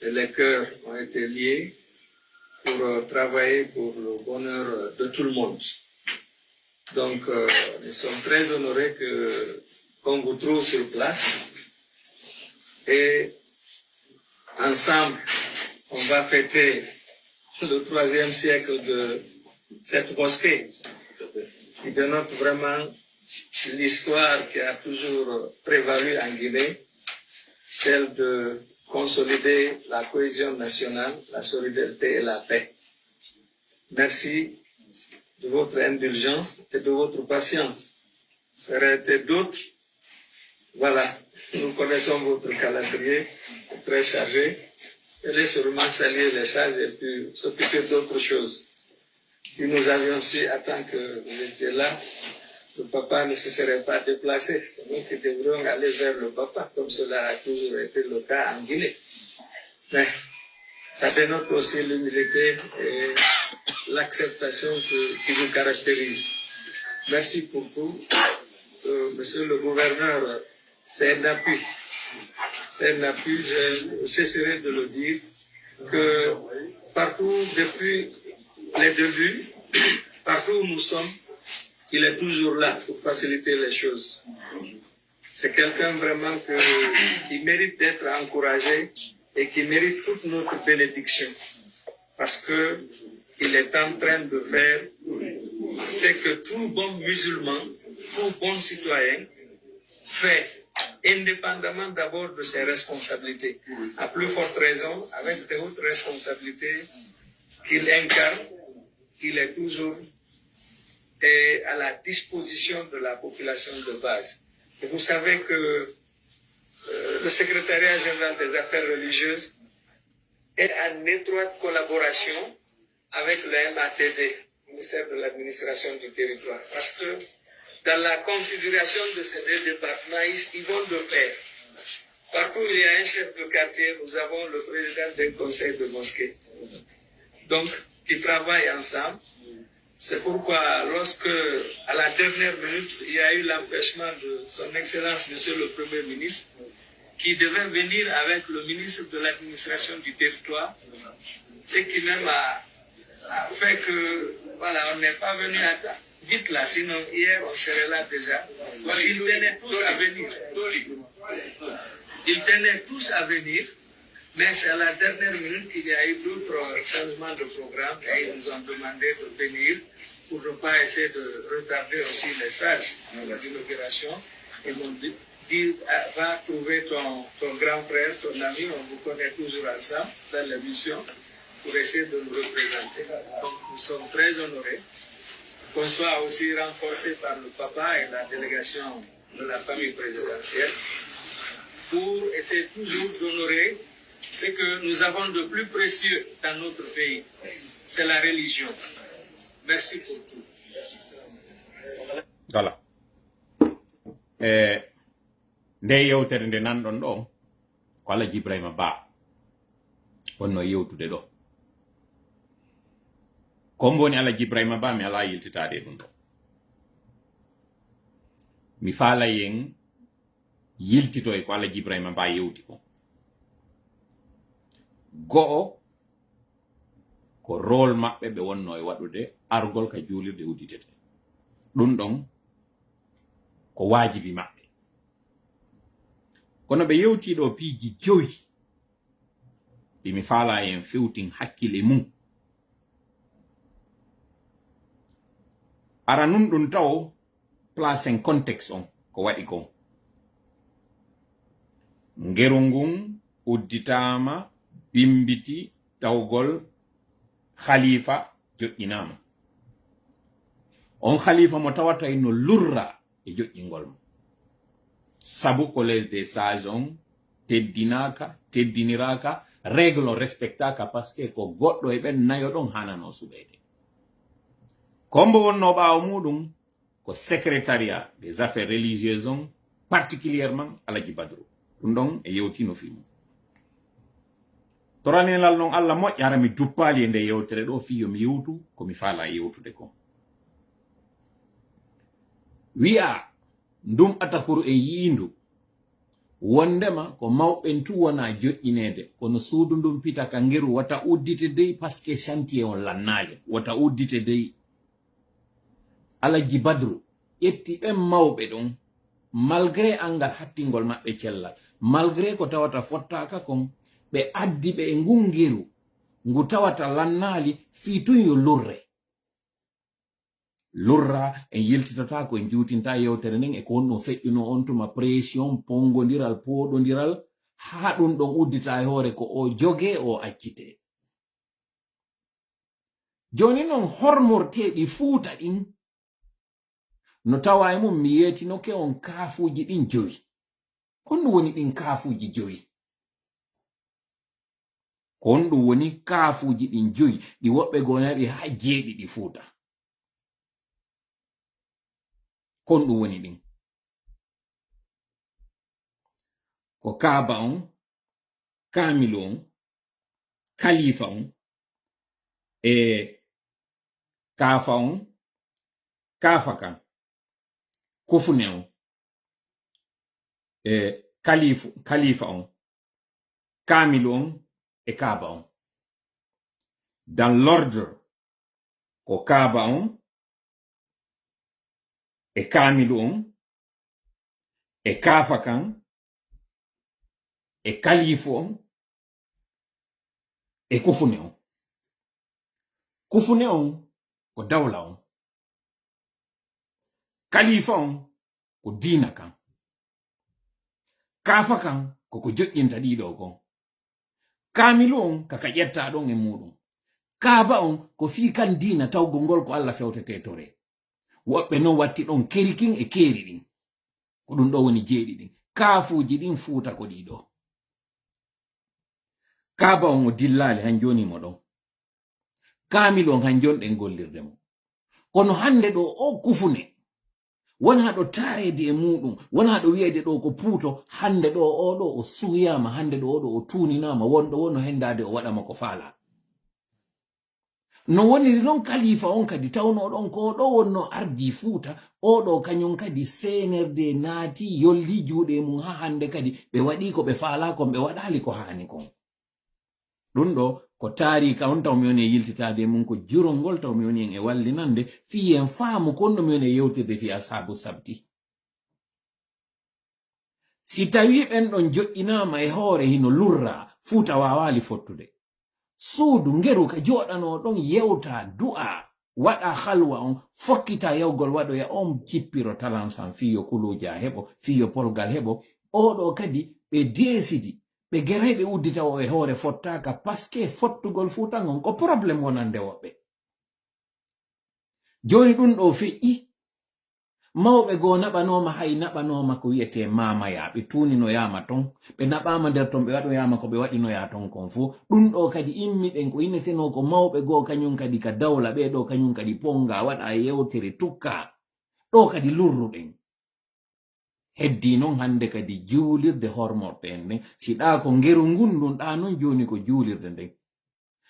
et les cœurs ont été liés pour euh, travailler pour le bonheur de tout le monde. Donc, euh, nous sommes très honorés que qu'on vous trouve sur place et ensemble, on va fêter le troisième siècle de cette mosquée qui dénote vraiment l'histoire qui a toujours prévalu en Guinée, celle de consolider la cohésion nationale, la solidarité et la paix. Merci de votre indulgence et de votre patience. Ça aurait été d'autres. Voilà, nous connaissons votre calendrier, très chargé. Allez seulement saluer les sages et puis s'occuper d'autres choses. Si nous avions su à temps que vous étiez là, le papa ne se serait pas déplacé. C'est nous qui devrions aller vers le papa, comme cela a toujours été le cas en Guinée. Mais ça dénote aussi l'humilité et l'acceptation que- qui vous caractérise. Merci pour tout. Euh, monsieur le gouverneur, c'est un appui. C'est un appui, je ne cesserai de le dire, que partout, depuis les débuts, partout où nous sommes, il est toujours là pour faciliter les choses. C'est quelqu'un vraiment que- qui mérite d'être encouragé et qui mérite toute notre bénédiction. Parce que il est en train de faire ce que tout bon musulman, tout bon citoyen fait, indépendamment d'abord de ses responsabilités. À plus forte raison, avec des hautes responsabilités qu'il incarne, il est toujours et à la disposition de la population de base. Et vous savez que euh, le secrétariat général des affaires religieuses est en étroite collaboration avec le M A T D, ministère de l'administration du territoire, parce que dans la configuration de ces deux départements, ils, ils vont de pair. Partout où il y a un chef de quartier, nous avons le président d'un conseil de mosquée. Donc, qui travaillent ensemble. C'est pourquoi, lorsque, à la dernière minute, il y a eu l'empêchement de son Excellence, Monsieur le Premier ministre, qui devait venir avec le ministre de l'administration du territoire, ce qui même a, a fait que, voilà, on n'est pas venu à temps. Vite là, sinon hier, on serait là déjà. Parce qu'ils tenaient tous à venir. Ils tenaient tous à venir, mais c'est à la dernière minute qu'il y a eu d'autres changements de programme et ils nous ont demandé de venir pour ne pas essayer de retarder aussi les sages de l'inauguration. Ils m'ont dit, dit, ah, va trouver ton, ton grand frère, ton ami, on vous connaît toujours ensemble dans l'émission, pour essayer de nous représenter. Donc nous sommes très honorés qu'on soit aussi renforcé par le papa et la délégation de la famille présidentielle pour essayer toujours d'honorer ce que nous avons de plus précieux dans notre pays, c'est la religion. Merci pour tout. Voilà. E nde yewtere nde nanɗon ɗo, ko Alhaji Ibrahima Ba wonno yewtude ɗo. Ko mbo woni Alhaji Ibrahima Ba, mi alaa yiltitaade e ɗum ɗo. Mi faalay en yiltito e ko Alhaji Ibrahima Ba yewti ko. Go'o, ko rôle maɓɓe ɓe wonno e waɗude, argol ka juulirde udditete. Ɗum ɗon ko waajibi maɓɓe. Kono ɓe yewtii ɗo piiji jowi ɗi mi faalaa en fewtin hakkil e mum. Aranun ɗum tawo placen contexte on ko waɗi kon. Ngeru ngun udditaama, bimbiti tawgol khalifa joƴƴinaama. On khalifa mo tawata no lurra e joƴƴingol mo. Sabu Collège des Sages on teddinaaka, teddiniraaka, règle on respectaaka, parce que ko goɗɗo e ɓen nayo ɗon hanano suɓeede. Kombo wonno ɓaawo muɗum ko Secrétariat des Affaires Religieuses on, particulièrement Alaji Badru. Ɗum ɗon e yewtino fii mum. Toranelal non Allah moƴƴa, hara mi duppaali e nde yewtere ɗo fii yo mi yewtu ko mi faala yewtude kon. Wi'a ndum atakuru en yi'indu wondema ko mawɓen tu wona joƴƴineede, kono suudu ndun pita ka ngeru wata uddite dey, parce que chantier on lannaali, wata uddite dey. Alaji Badru ƴetti ɓen mawɓe ɗon, malgré angal hattingol maɓɓe cellal, malgré ko tawata fottaaka kon, ɓe addi ɓe e ngun ngeru ngu tawata lannaali fii tun yo lurre. Lurra, en yiltitotaako, en juutinta yewtere nden e ko honɗum feƴƴuno on tuma, pression, pongondiral, pooɗondiral, haa ɗum ɗon uddita e hoore ko o jogee, o accitee. Jooni non, hormorteeɗi Fuuta ɗin no tawa e mum, mi yeetinoke on kaafuuji ɗin jowi. Ko honɗum woni ɗin kaafuuji jowi? Ko honɗum woni kaafuuji ɗin jowi ɗi woɓɓe goo naɓi haa jeeɗiɗi Fuuta? Ko honɗum woni ɗin? Ko Kaaba on, Kaamilu on, Kalifa on, e Kaafa on, Kaafa kan, Kufune on, e Kalifu, Kalifa on, Kaamilu on, e Kaaba on. Dans l'ordre, ko Kaaba on, e Kaamilu on, e Kaafa kan, e Kalifu on, e Kufune on. Kufune on ko dawla on. Kalifa on ko diina kan. Kaafa kan ko ko joƴƴinta ɗiɗo kon. Kaamilu on ka ka ƴetta ɗon e muɗum. Kaaba on ko fii kan diina tawgol ngol ko Allah fewtete tore. Woɓɓe non watti ɗon kerikin e keeri ɗin. Ko ɗum ɗo woni jeeɗi ɗin. Kaafuuji ɗin Fuuta ko ɗiɗo. Kaaba on o dillaali, han jooni mo ɗon. Kaamilu on han jooni ɗen gollirde mo. Kono hannde ɗo o Kufune, wonaa ɗo taareede e muɗum, wonaa ɗo wi'eede ɗo ko Puuto, hannde ɗo o ɗo o suuyaama, hannde ɗo o ɗo o tuuninaama, wonɗo won no henndaade o waɗa mo ko faalaa. No woniri non kalifa on kadi, tawnoo ɗon ko o ɗo wonnoo ardii Fuuta, o ɗo kañum kadi C N R D naati, yolli juuɗe mum haa hannde kadi, ɓe waɗii ko ɓe faalaa kon, ɓe waɗaali ko haani kon. Ɗum ɗo ko taariika on taw mi woni e yiltitaade e mum, ko jurol ngol taw mi woni en e wallinande, fii en faamu kon ɗo mi woni e yewtirde fii Ashaabu Sabti. Si tawii ɓen ɗon joƴƴinaama e hoore hino lurraa, Fuuta waawaali fottude. Suudu ngeru ka jooɗanoo ɗon yewtaa, du'aa, waɗaa halwa on, fokkitaa yawgol waɗoya on cippiro talansan fii yo kuluuja heɓo, fii yo polgal heɓo. Oo ɗoo kadi ɓe deesidi, ɓe geray ɓe uddita o e hoore fottaaka, paske fottugol Fuuta ngon ko problème wonande woɓɓe. Jooni ɗum ɗoo feƴƴi, mawɓe goo naɓanooma, hay naɓanooma ko wi'etee maamaya, ɓe tuuninoyaama ton, ɓe naɓaama nder ton, ɓe waɗoyaama ko ɓe waɗinoyaa ton kon fow. Ɗum ɗoo kadi immiɗen ko innetenoo ko mawɓe goo kañum kadi ka dawla, ɓee ɗoo kañum kadi ponngaa, waɗaa yewtere tukkaa. Ɗoo kadi lurruɗen. Heddii non hannde kadi juulirde hormorte en nden. Si ɗaa ko ngeru ngun ndun, ɗaa non jooni ko juulirde nden.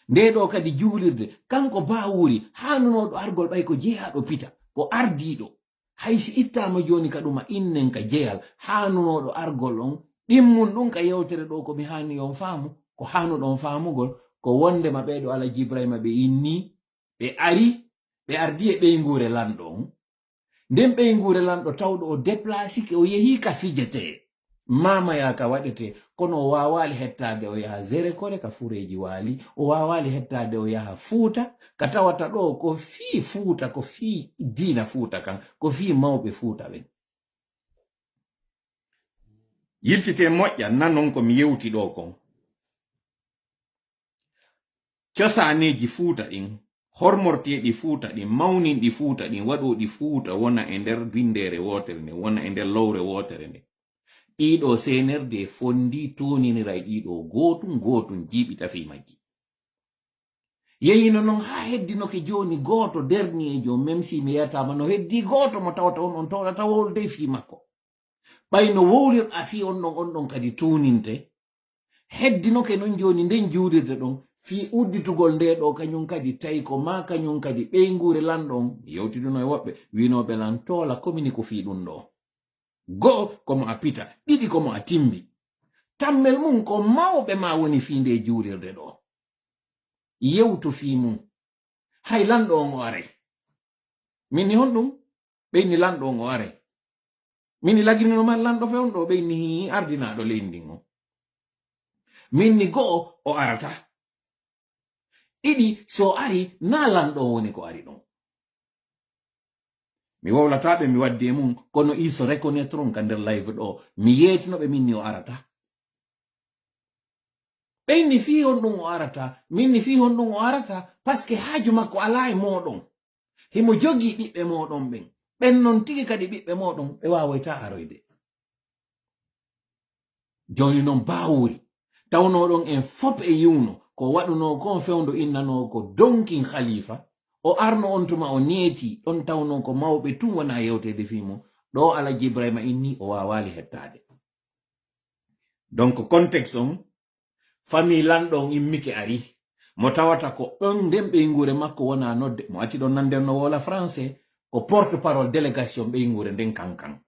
Ndee ɗoo kadi juulirde, kanko Baawuri, haanunooɗo argol ɓay ko jeyaaɗo pita, ko ardiiɗo. Hay si ittaama jooni ka ɗuma, innen ka jeyal, haanunooɗo argol on, ɗimmun ɗun ka yewtere ɗoo, ko mi haani on faamu, ko haanuɗon faamugol, ko wondema ɓee ɗoo Alaji Ibrahima ɓe innii, ɓe ari, ɓe ardii e ɓeynguure lanɗo on. Nden ɓeynguure lanɗo tawɗo o deplaasike, o yehii ka fijetee. Maamaya ka waɗete, kono o waawaali hettaade o yaha Zerekore ka fureeji waali, o waawaali hettaade o yaha Fuuta, ka tawata ɗo ko fii Fuuta, ko fii diina Fuuta kan, ko fii mawɓe Fuuta ɓen. Yiltitee moƴƴa, nanon ko mi yewti ɗo kon. Cosaaneeji Fuuta ɗin, hormorteeɗi Fuuta ɗin, mawninɗi Fuuta ɗin, waɗooɗi Fuuta wona e nder winndeere wootere nden, wona e nder lowre wootere nden. Ɗiiɗoo C N R D fonndii, tuuniniray ɗiiɗoo gootun gootun, jiiɓita fii majji. Yehino non haa heddinoke jooni gooto, dernier jo, même si mi yetaama, no heddii gooto mo tawata on, on tawɗata wowlude fii makko. Ɓay no wowlirɗaa fii on ɗon, on ɗon kadi tuuninte. Heddinoke non jooni nden juulirde ɗon, fii udditugol nde ɗo, kañum kadi tawi ko maa kañum kadi ɓeynguure lanɗo on, mi yewtiduno e woɓɓe, wiinooɓe lan toola komini ko fii ɗum ɗo. Go'o ko mo a pita, ɗiɗi ko mo a timbi. Tammel mum ko mawɓe maa woni fii nde juulirde ɗo. Yewtu fii mum. Hay lanɗo on o aray. Min ni honɗum? Ɓe inni lanɗo on o aray. Min ni laginino man lanɗo fewndo, ɓe inni ardinaaɗo leydi ndin on. Min ni go'o o arata. Ɗiɗi, so o ari, naa lanɗo on woni ko ari ɗon. Mi wowlataa ɓe mi waddi e mum, kono ils se reconnaîtront ka nder live ɗo. Mi yeetino ɓe min ni o arata. Ɓe inni fii honɗum o arata, min ni fii honɗum o arata, parce que haaju makko alaa e mooɗon. Himo jogii ɓiɓɓe mooɗon ɓen. Ɓen non tigi kadi ɓiɓɓe mooɗon, ɓe waawoytaa aroyde. Jooni non baawuri, tawnoo ɗon en fop e yiwno, ko waɗunoo kon fewndo innanoo ko Donkin Khalifa, o arno on tuma o neeti, ɗon tawnoo ko mawɓe tun wona yewteede fii mo, ɗo Alaji Ibrahima inni o waawaali hettaade. Donc, contexte on, famille lanɗo on immike ari. Mo tawata ko ɗon nden ɓeynguure makko wona nodde. Mo acci ɗon nande no wowla français, ko porte-parole délégation ɓeynguure nden kankan.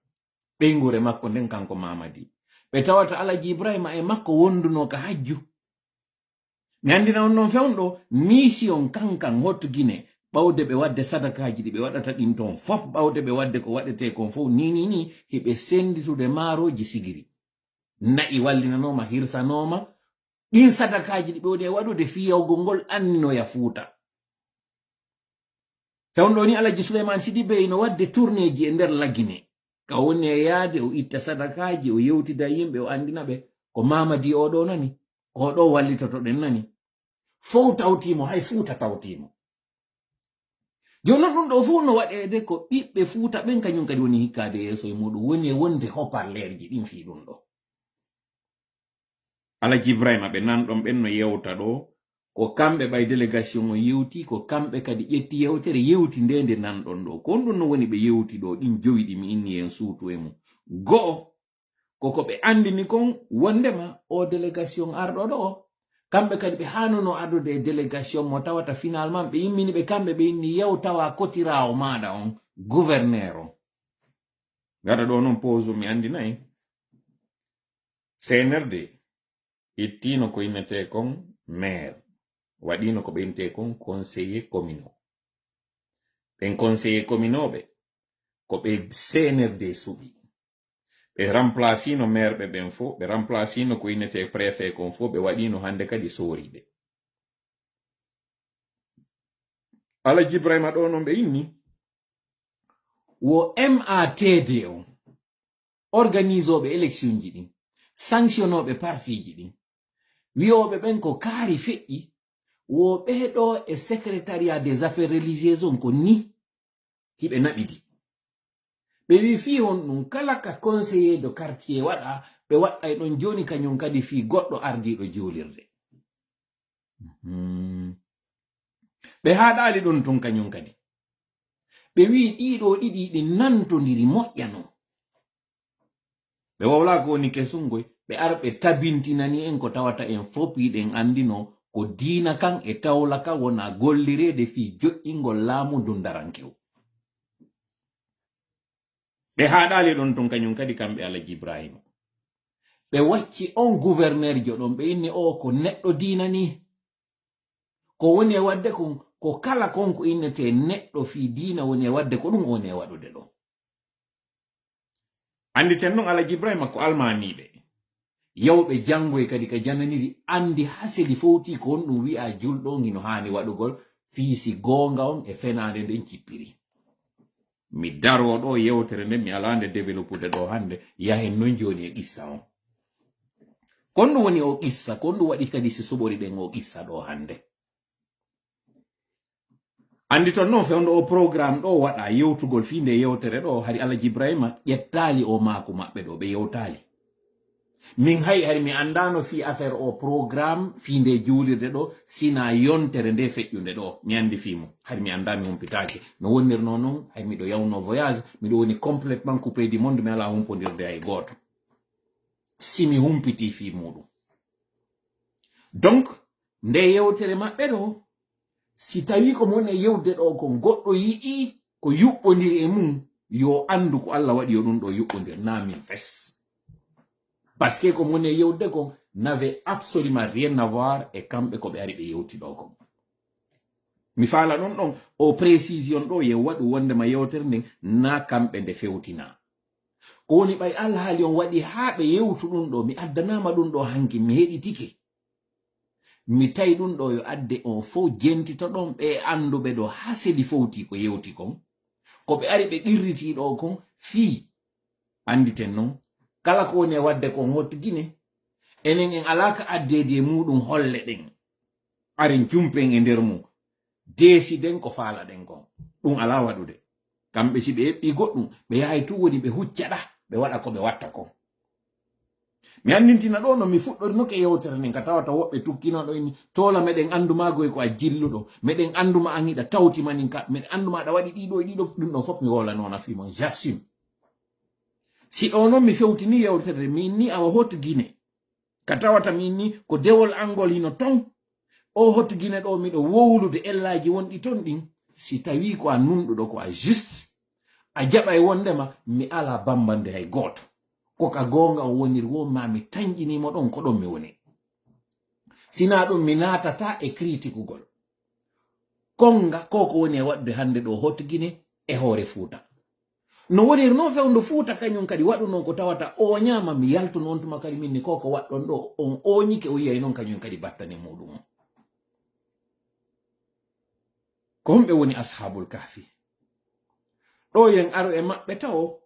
Ɓeynguure makko nden kanko Mamadi. Ɓe tawata Alaji Ibrahima e makko wonduno ka hajju. Mi anndina on non fewndo, mission kankan hottu Gine, ɓawde ɓe waɗde sadakaaji ɗi ɓe waɗata ɗin ton fop, ɓawde ɓe waɗde ko waɗetee kon fof, ni, ni, ni, hiɓe sennditude maarooji sigiri. Na'i wallinanooma, hirsanooma, ɗin sadakaaji ɗi ɓe woni e waɗude fii yawgol ngol anninoya Fuuta. Fewndo ni Alaji Suleymaan Sidibey no waɗde tournéeji e nder Lagine. Ka woni e yaade, o itta sadakaaji, o yewtida yimɓe, o anndina ɓe ko Mamadi o ɗo nani, ko ɗo wallitotoɗen nani. Fow tawtiimo, hay Fuuta tawtiimo. Jooni non ɗum ɗo fow no waɗeede ko ɓiɓɓe Fuuta ɓen kañum kadi woni hikkaade yeeso e muɗum, woni e wonde haut-parleurji ɗin fii ɗum ɗo. Alaji Ibrahima ɓe nanɗon ɓen no yewta ɗo, ko kamɓe ɓay délégation o yewti, ko kamɓe kadi ƴetti yewtere, yewti nde nde nanɗon ɗo. Ko honɗum no woni ɓe yewti ɗo, ɗin jowi ɗi mi inni en suutu e mum. Go'o, ko ko ɓe anndini kon wondema o délégation arɗo ɗo, kamɓe kadi ɓe haanuno ardude e délégation mo tawata finalement ɓe immini ɓe kamɓe ɓe inni yew tawa kotiraawo maaɗa on, gouverneur on. Gada ɗo non pause mi anndinay. C N R D ittino ko innetee kon maire, waɗino ko ɓe innetee kon conseiller communaux. Ɓen conseiller communaux ɓe, ko ɓe C N R D suɓi. Ɓe remplacino maire ɓe ɓen fof, ɓe remplacino ko innetee préfet kon fof, ɓe waɗino hannde kadi sooriɓe. Alaji Ibrahima ɗo non ɓe inni, wo M A T D on, organisooɓe électionji ɗin, sanctionnooɓe partiiji ɗin, wi'ooɓe ɓen ko kaari feƴƴi, wo ɓee ɗo e secrétariat des affaires religieuses on ko ni hiɓe naɓidi. Ɓe wi'i fii honɗum kala ka conseiller de quartier waɗa, ɓe waɗɗay ɗon jooni kañum kadi fii goɗɗo ardiiɗo juulirde. Mhm. Ɓe haaɗaali ɗon tun kañum kadi. Ɓe wi'i ɗiɗo ɗiɗi ɗi nantondiri moƴƴano. Ɓe wowlaa ko woni kesungoy, ɓe ara ɓe tabintinani en ko tawata en fop hiɗen anndino ko diina kan e tawla kan wona gollireede fii joƴƴingol laamu dundarankewu. Ɓe haaɗaali ɗon tun kañum kadi kamɓe Alaji Ibrahima. Ɓe wacci on gouverneur jo ɗon, ɓe inni o ko neɗɗo diina ni. Ko woni e waɗde kon, ko kala kon ko innetee neɗɗo fii diina woni e waɗde ko ɗum o woni e waɗude ɗon. Annditen non Alaji Ibrahima ko almaamiiɓe. Yawɓe janngoy kadi ka jananiri anndi haseli fowti ko honɗum wi'a julɗo on hino haani waɗugol fii si goonga on e fenaande nden cippiri. Mi daroo ɗoo yewtere nden, mi alaa nde développude ɗoo hannde, yahen non jooni e qissa on. Ko honɗum woni oo qissa? Ko honɗum waɗi kadi si suɓori ɗen oo qissa ɗoo hannde? Anndi ton non fewndo oo programme ɗoo waɗa yewtugol fii nde yewtere ɗoo, hari Alhaji Ibrahima ƴettaali oo maaku maɓɓe ɗoo, ɓe yewtaali. Min hay, hari mi anndaano fii affaire oo programme fii nde juulirde ɗoo, sina yontere nde feƴƴunde ɗoo, mi anndi fii mum. Hari mi anndaa, mi humpitaake. No wonnirnoo non, hari miɗo yawnoo voyage, miɗo woni complètement coupé du monde, mi alaa humpondirde hay gooto. Si mi humpitii fii muuɗum. Donc, nde yewtere maɓɓe ɗoo, si tawii ko mo woni e yewde ɗoo kon, goɗɗo yi'ii ko yuɓɓondiri e mum, yo anndu ko Alla waɗi yo ɗum ɗoo yuɓɓondir, naa min fes. Parce que ko mo woni e yewde kon n'avait absolument rien à voir e kamɓe ko ɓe ari ɓe yewti ɗoo kon. Mi faala ɗon ɗon, o précision ɗoo yo waɗu wondema yewtere nden naa kamɓe nde fewtinaa. Ko woni ɓay alhaali on waɗi haa ɓe yewtu ɗum ɗoo, mi addanaama ɗum ɗoo hanki, mi heɗitike. Mi tawi ɗum ɗoo yo adde on fow jentito ɗon ɓe annduɓe ɗoo hasedi fowti ko yewti kon. Ko ɓe ari ɓe qirritii ɗoo kon fii. Annditen non, kala ko woni e waɗde kon Hot Gine, enen en alaa ka addeedi e muuɗum holle ɗen. Aren cumpen e nder mum. Deesiden ko faalaɗen kon. Ɗum alaa waɗude. Kamɓe si ɓe eɓɓii goɗɗum, ɓe yahay tun woni ɓe hucca ɗa, ɓe waɗa ko ɓe watta kon. Mi anndintina ɗoo no mi fuɗɗorino ke yewtere nden, ka tawata woɓɓe tukkinoo ɗo inni, toola meɗen anndu maa goy ko a jilluɗo, meɗen anndu ma an hiɗa tawti manin ka, meɗen anndu ma aɗa waɗi ɗiɗo e ɗiɗo, ɗum ɗon fof mi wowlanoona fii mon, j'assume. Si ɗoo non mi fewtini yewtere nden, mi inni awa Hot Gine, ka tawata mi inni ko dewol angol hino ton, o Hot Gine ɗoo miɗo wowlude ellaaji wonɗi ton ɗin, si tawii ko a nunɗuɗo, ko a juste, a jaɓay wondema mi alaa bambande hay gooto. Ko ka goonga o woniri woo, maa mi tanƴinii mo ɗon, ko ɗon mi woni. Sinaa ɗum mi naatataa e kritikugol. Konga ko ko woni e waɗude hannde ɗoo Hot Gine e hoore Fuuta. No woniri non fewndo Fuuta kañum kadi waɗunoo ko tawata ooñaama, mi yaltuno on tuma kadi min ni ko ko waɗɗon ɗoo, on ooñike o yiyay non kañum kadi battane muuɗum on. Ko homɓe woni Ashaabul Kahfi? Ɗoo yen aro e maɓɓe tawo,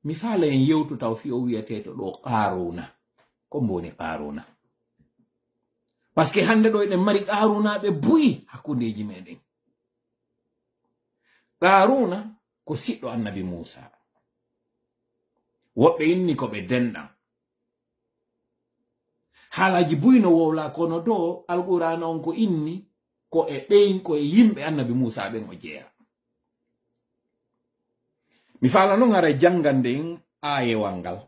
mi faala yen yewtu taw fii o wi'eteeɗo ɗoo Qaaruuna. Ko mbo woni Qaaruuna? Parce que hannde ɗoo eɗen mari Qaaruunaaɓe buy hakkundeeji meɗen. Qaaruuna ko siɗɗo Annabi Muusaa. Woɓɓe inni ko ɓe denɗan. Haalaaji buy no wowlaa, kono ɗoo Alqur'aana on ko inni ko e ɓeyn, ko e yimɓe Annabi Muusaa ɓen o jeyaa. Mi faala non hara janngande en aayewal ngal.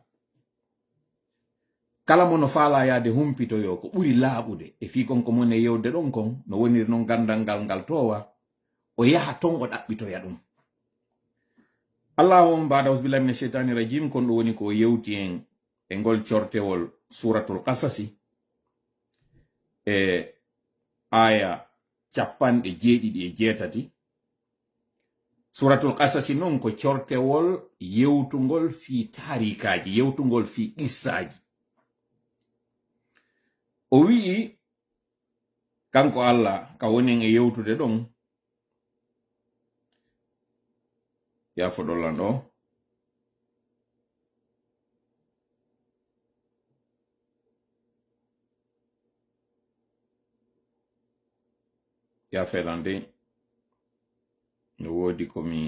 Kala mo no faalaa yaade humpitoyoo ko ɓuri laaɓude e fii kon ko mon e yewde ɗon kon, no woniri non ganndal ngal ngal toowa, o yaha ton o ɗaɓɓitoya ɗum. Allahu on, baada auzubillahi mina sheytaani rajim, kon ɗum woni ko o yewti en e ngol cortewol Suuratul Qasasi e aaya capanɗe jeeɗiɗi e jeetati. Suuratul Qasasi non ko cortewol yewtungol fii taariikaaji, yewtungol fii qissaaji. O wi'i, kanko Alla, ka wonen e yewtude ɗon, yaafo ɗon lan ɗoo. Yaafee lan dey. No woodi ko mi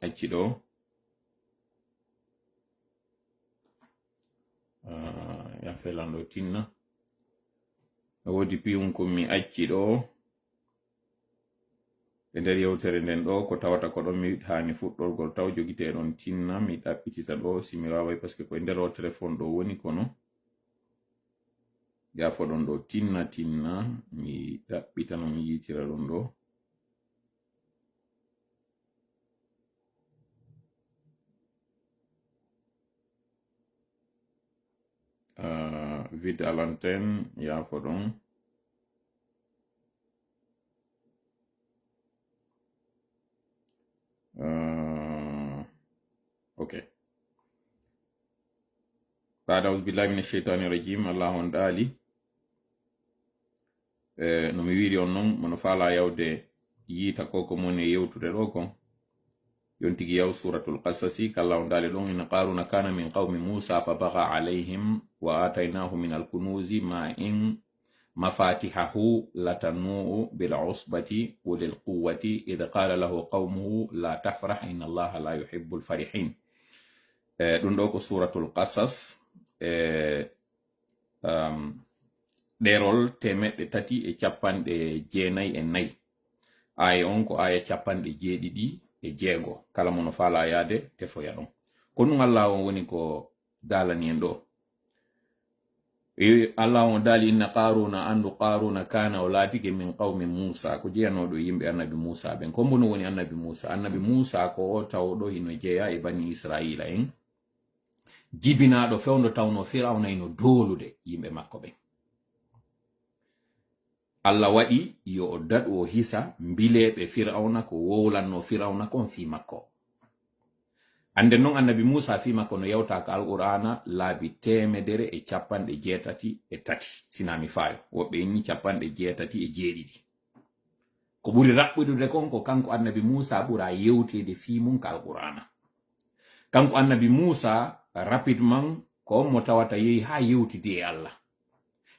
acci ɗoo. Ah, yaafee lan ɗoo tinna. No woodi piyum ko mi acci ɗoo. E nder yewtere nden ɗoo, ko tawata ko ɗon mi haani fuɗɗorgol taw, jogitee ɗon tinna, mi ɗaɓɓitita ɗoo, si mi waaway, parce que ko e nder o téléphone ɗoo woni, kono yaafo ɗon ɗoo tinna, tinna, mi ɗaɓɓita no mi yiitira ɗum ɗoo. Ah, vide à l'antenne, yaafo ɗon. Ah, ok. Baada auzu billahi min ash-shaytani rajim, Allah on ɗaali. E, no mi wiiri on non, mono faala yawde yiita ko ko moni e yewtude ɗo kon. Yon tigi yaw Suratul Qasasi, kala on ɗaali ɗon, inna Qaruna kana min qawmi Musa fa baga alayhim wa ataynahu min al-kunuzi ma in mafatihahu latanu bil usbati ulil quwwati idh qala lahu qawmuhu la tafrah inna Allaha la yuhibbul farihin. E, ɗum ɗo ko Suratul Qasas, e, um, ɗerol temeɗɗe tati e capanɗe jeenayi e nayi. Aaya on ko aaya capanɗe jeeɗiɗi e jeego. Kala mo no faala yaade, tefoya ɗon. Ko ɗum Allah on woni ko daalani en ɗo. E, Allah on daali, inna Qaruna, anndu Qaruna, kana, o laatike, min qawmi Musa, ko jeyanooɗo e yimɓe annabi Musa ɓen. Ko mbo no woni annabi Musa? Annabi Musa ko o tawɗo hino jeya e bani Israila en, jibinaaɗo fewndo tawno Firawna hino doolude yimɓe makko ɓen. Allah waɗi yo o daɗu o hisa mbileeɓe Firawna ko wowlanno Firawna kon fii makko. Annden non annabi Muusa fii makko no yewta ka Alqur'aana laabi teemedere e capanɗe jeetati e tati, sinaa mi faayo. Woɓɓe inni capanɗe jeetati e jeeɗiɗi. Ko ɓuri raɓɓiɗude kon ko kanko annabi Muusa ɓura yewteede fii mun ka Alqur'aana. Kanko annabi Muusa, rapidement, ko on mo tawata yehi haa yewtidi e Allah.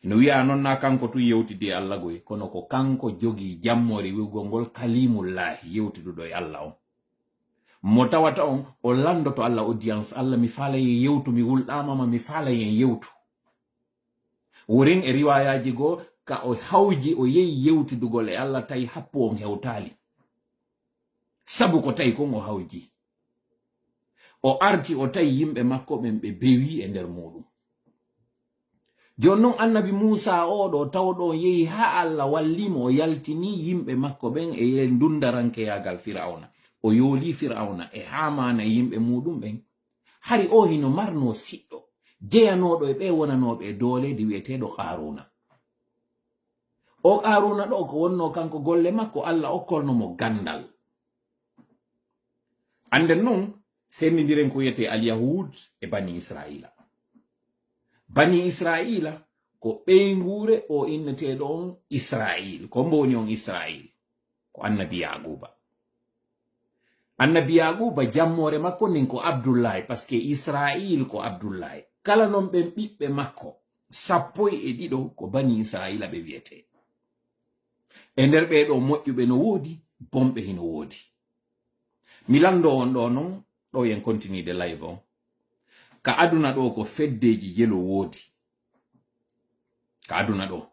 No wi'a non na kanko tun yewtidi e Allah goy, kono ko kanko jogii jammoore wi'ugol ngol Kalimullahi, yewtiduɗo e Allah on. Mo tawata on, o landoto Allah audience, Allah mi faala yen yewtu, mi wulɗaama ma, mi faala yen yewtu. Wurin e riwaayaaji goo, ka o hawji, o yehi yewtidugol e Allah, tawi happu on hewtaali. Sabu ko tawi kon o hawji. O arti, o tawi yimɓe makko ɓen ɓe bewii e nder muuɗum. Jooni non annabi Muusa oo ɗoo tawɗo on yehi haa Allah wallii mo, o yaltinii yimɓe makko ɓen e ye-, ndunndarankeyaagal Firawna. O yoolii Firawna e Haamaana e yimɓe muuɗum ɓen. Hari oo hino marnoo siɗɗo, jeyanooɗo e ɓee wonanooɓe e dooleede wi'eteeɗo Qaaruuna. Oo Qaaruuna ɗoo ko wonnoo kanko golle makko, Allah okkorno mo ganndal. Annden non, senndindiren ko wi'etee Al-Yahuud e Bani Israa'iila. Bani Israa'iila ko ɓeynguure oo inneteeɗo on Israa'iil. Ko mbo woni on Israa'iil? Ko annabi Yaaquuba. Annabi Yaaquuba jammoore makko nden ko Abdullaahi, parce que Israa'iil ko Abdullaahi. Kala non ɓen ɓiɓɓe makko, sappo e ɗiɗo ko Bani Israa'iila ɓe wi'etee. E nder ɓee ɗoo moƴƴuɓe no woodi, bonɓe hino woodi. Mi lanndoo on ɗoo non, ɗoo yen continue de live on. Ka aduna ɗoo ko feddeeji jelu woodi. Ka aduna ɗoo,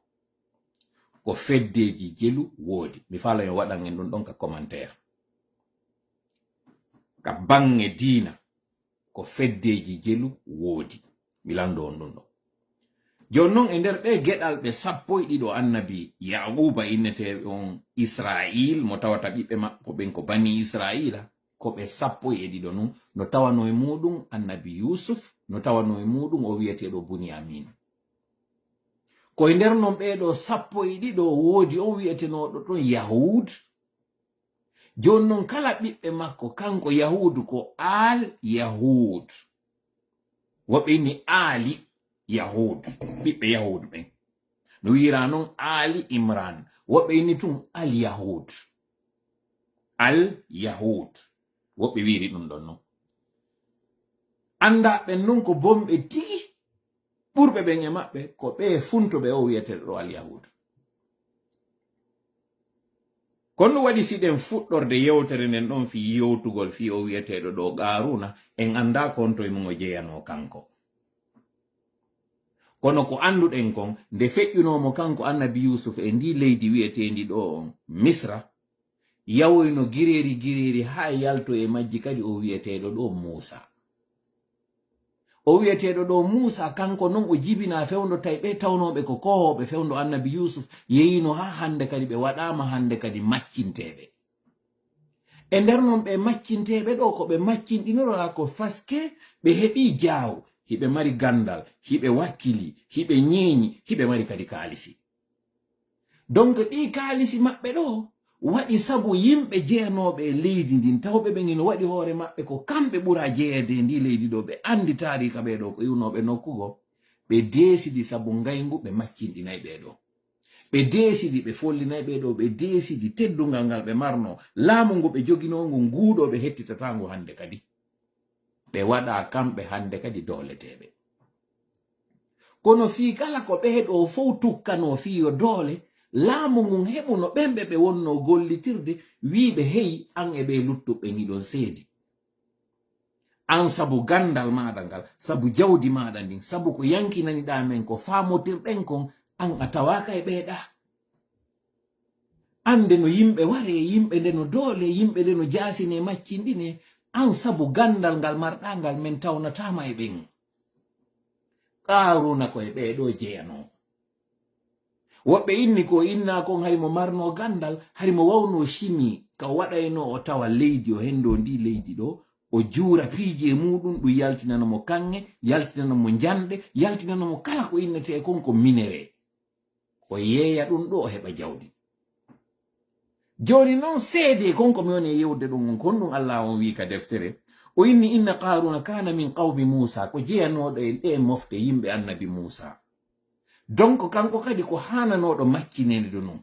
ko feddeeji jelu woodi. Mi faala yo waɗan en ɗum ɗon ka commentaire. Ka baŋŋe diina, ko feddeeji jelu woodi. Mi lanndoo on ɗum ɗon. Jooni non, e nder ɓee geɗalɓe sappo e ɗiɗo annabi Yaaquuba innetee on Israa'iil, mo tawata ɓiɓɓe makko ɓen ko Bani Israa'iila, ko ɓe sappo e ɗiɗo nun, no tawanoo e muuɗum annabi Yuusuf, no tawanoo e muuɗum o wi'eteeɗo Bunyamin. Ko e nder non ɓee ɗoo sappo e ɗiɗo woodi on wi'etenooɗo ɗon Yahuud. Jooni non kala ɓiɓɓe makko, kanko Yahuudu ko Aal Yahuud. Woɓɓe inni Aali Yahuud, ɓiɓɓe Yahuud ɓen. No wi'ira non Aali Imran. Woɓɓe inni tun Al Yahuud. Al Yahuud. Woɓɓe wi'iri ɗum ɗon non. Anndaa ɓen non ko bonɓe tigi. Ɓurɓe ɓen e maɓɓe ko ɓee funtuɓe o wi'eteeɗo ɗo Al Yahuud. Kono ɗum waɗi si ɗen fuɗɗorde yewtere nden ɗon fii yewtugol fii o wi'eteeɗo ɗo Qaaruuna, en anndaa ko honto e mum o jeyanoo kanko. Kono ko annduɗen kon, nde feƴƴunoo mo kanko annabi Yuusuf e ndii leydi wi'eteendi ɗo on Misra, yawoyno gireeri gireeri haa yalto e majji kadi o wi'eteeɗo ɗo Muusa. O wi'eteeɗo ɗo Muusa, kanko non o jibinaa fewndo tawi ɓe tawnooɓe ko koohooɓe fewndo annabi Yuusuf, yehiino haa hannde kadi ɓe waɗaama hannde kadi maccinteeɓe. E nder non ɓe maccinteeɓe ɗo, ko ɓe maccinɗinoraa ko faske ɓe heɓii jaaw, hiɓe mari ganndal, hiɓe wakkilii, hiɓe ñeeñi, hiɓe mari kadi kaalisi. Donc ɗii kaalisi maɓɓe ɗo, Waɗi sabu yimɓe jeyanooɓe e leydi ndin, tawɓe ɓen hino waɗi hoore maɓɓe ko kamɓe ɓura jeyeede e ndii leydi ɗoo, ɓe anndi taariika ɓee ɗoo ko iwnooɓe nokku goo, ɓe deesidi sabu ngayngu, ɓe maccinɗinay ɓee ɗoo. Ɓe deesidi, ɓe follinay ɓee ɗoo, ɓe deesidi teddungal ngal ɓe marnoo, laamu ngu ɓe joginoo ngun, nguu ɗoo ɓe hettitataa ngu hannde kadi. Ɓe waɗaa kamɓe hannde kadi dooleteeɓe. Kono fii kala ko ɓee ɗoo fow tukkanoo fii yo doole, laamu ngun heɓu no ɓen ɓe ɓe wonnoo gollitirde, wiiɓe, hey, an e ɓee luttuɓe hiɗon seedi. An sabu ganndal maaɗa ngal, sabu jawdi maaɗa ndin, sabu ko yankinaniɗaa men ko faamotirɗen kon, an a tawaaka e ɓee ɗaa. Annde no yimɓe waree, yimɓe nde no doole, yimɓe nde no jaasinee, maccinɗinee, an sabu ganndal ngal marɗaa ngal, men tawnataama e ɓen. Qaaruuna ko e ɓee ɗoo jeyanoo. Woɓɓe inni ko innaa kon hari mo marnoo ganndal, hari mo wawnoo simi, ka waɗaynoo o tawa leydi, o henndoo ndii leydi ɗoo, o juura piiji e muuɗum, ɗum yaltinana mo kaŋŋe, yaltinana mo njanɗe, yaltinana mo kala ko innetee kon ko minerais. O yeeya ɗum ɗoo, o heɓa jawdi. Jooni non, seedee kon ko mi woni e yewde ɗum on, kon ɗum Allah on wi'i ka deftere. O inni, "Inna Qaaruuna kaana min qawmi Muusaa", ko jeyanooɗo e ɗee mofte yimɓe annabi Muusaa. Donc, kanko kadi ko haananooɗo maccineede non.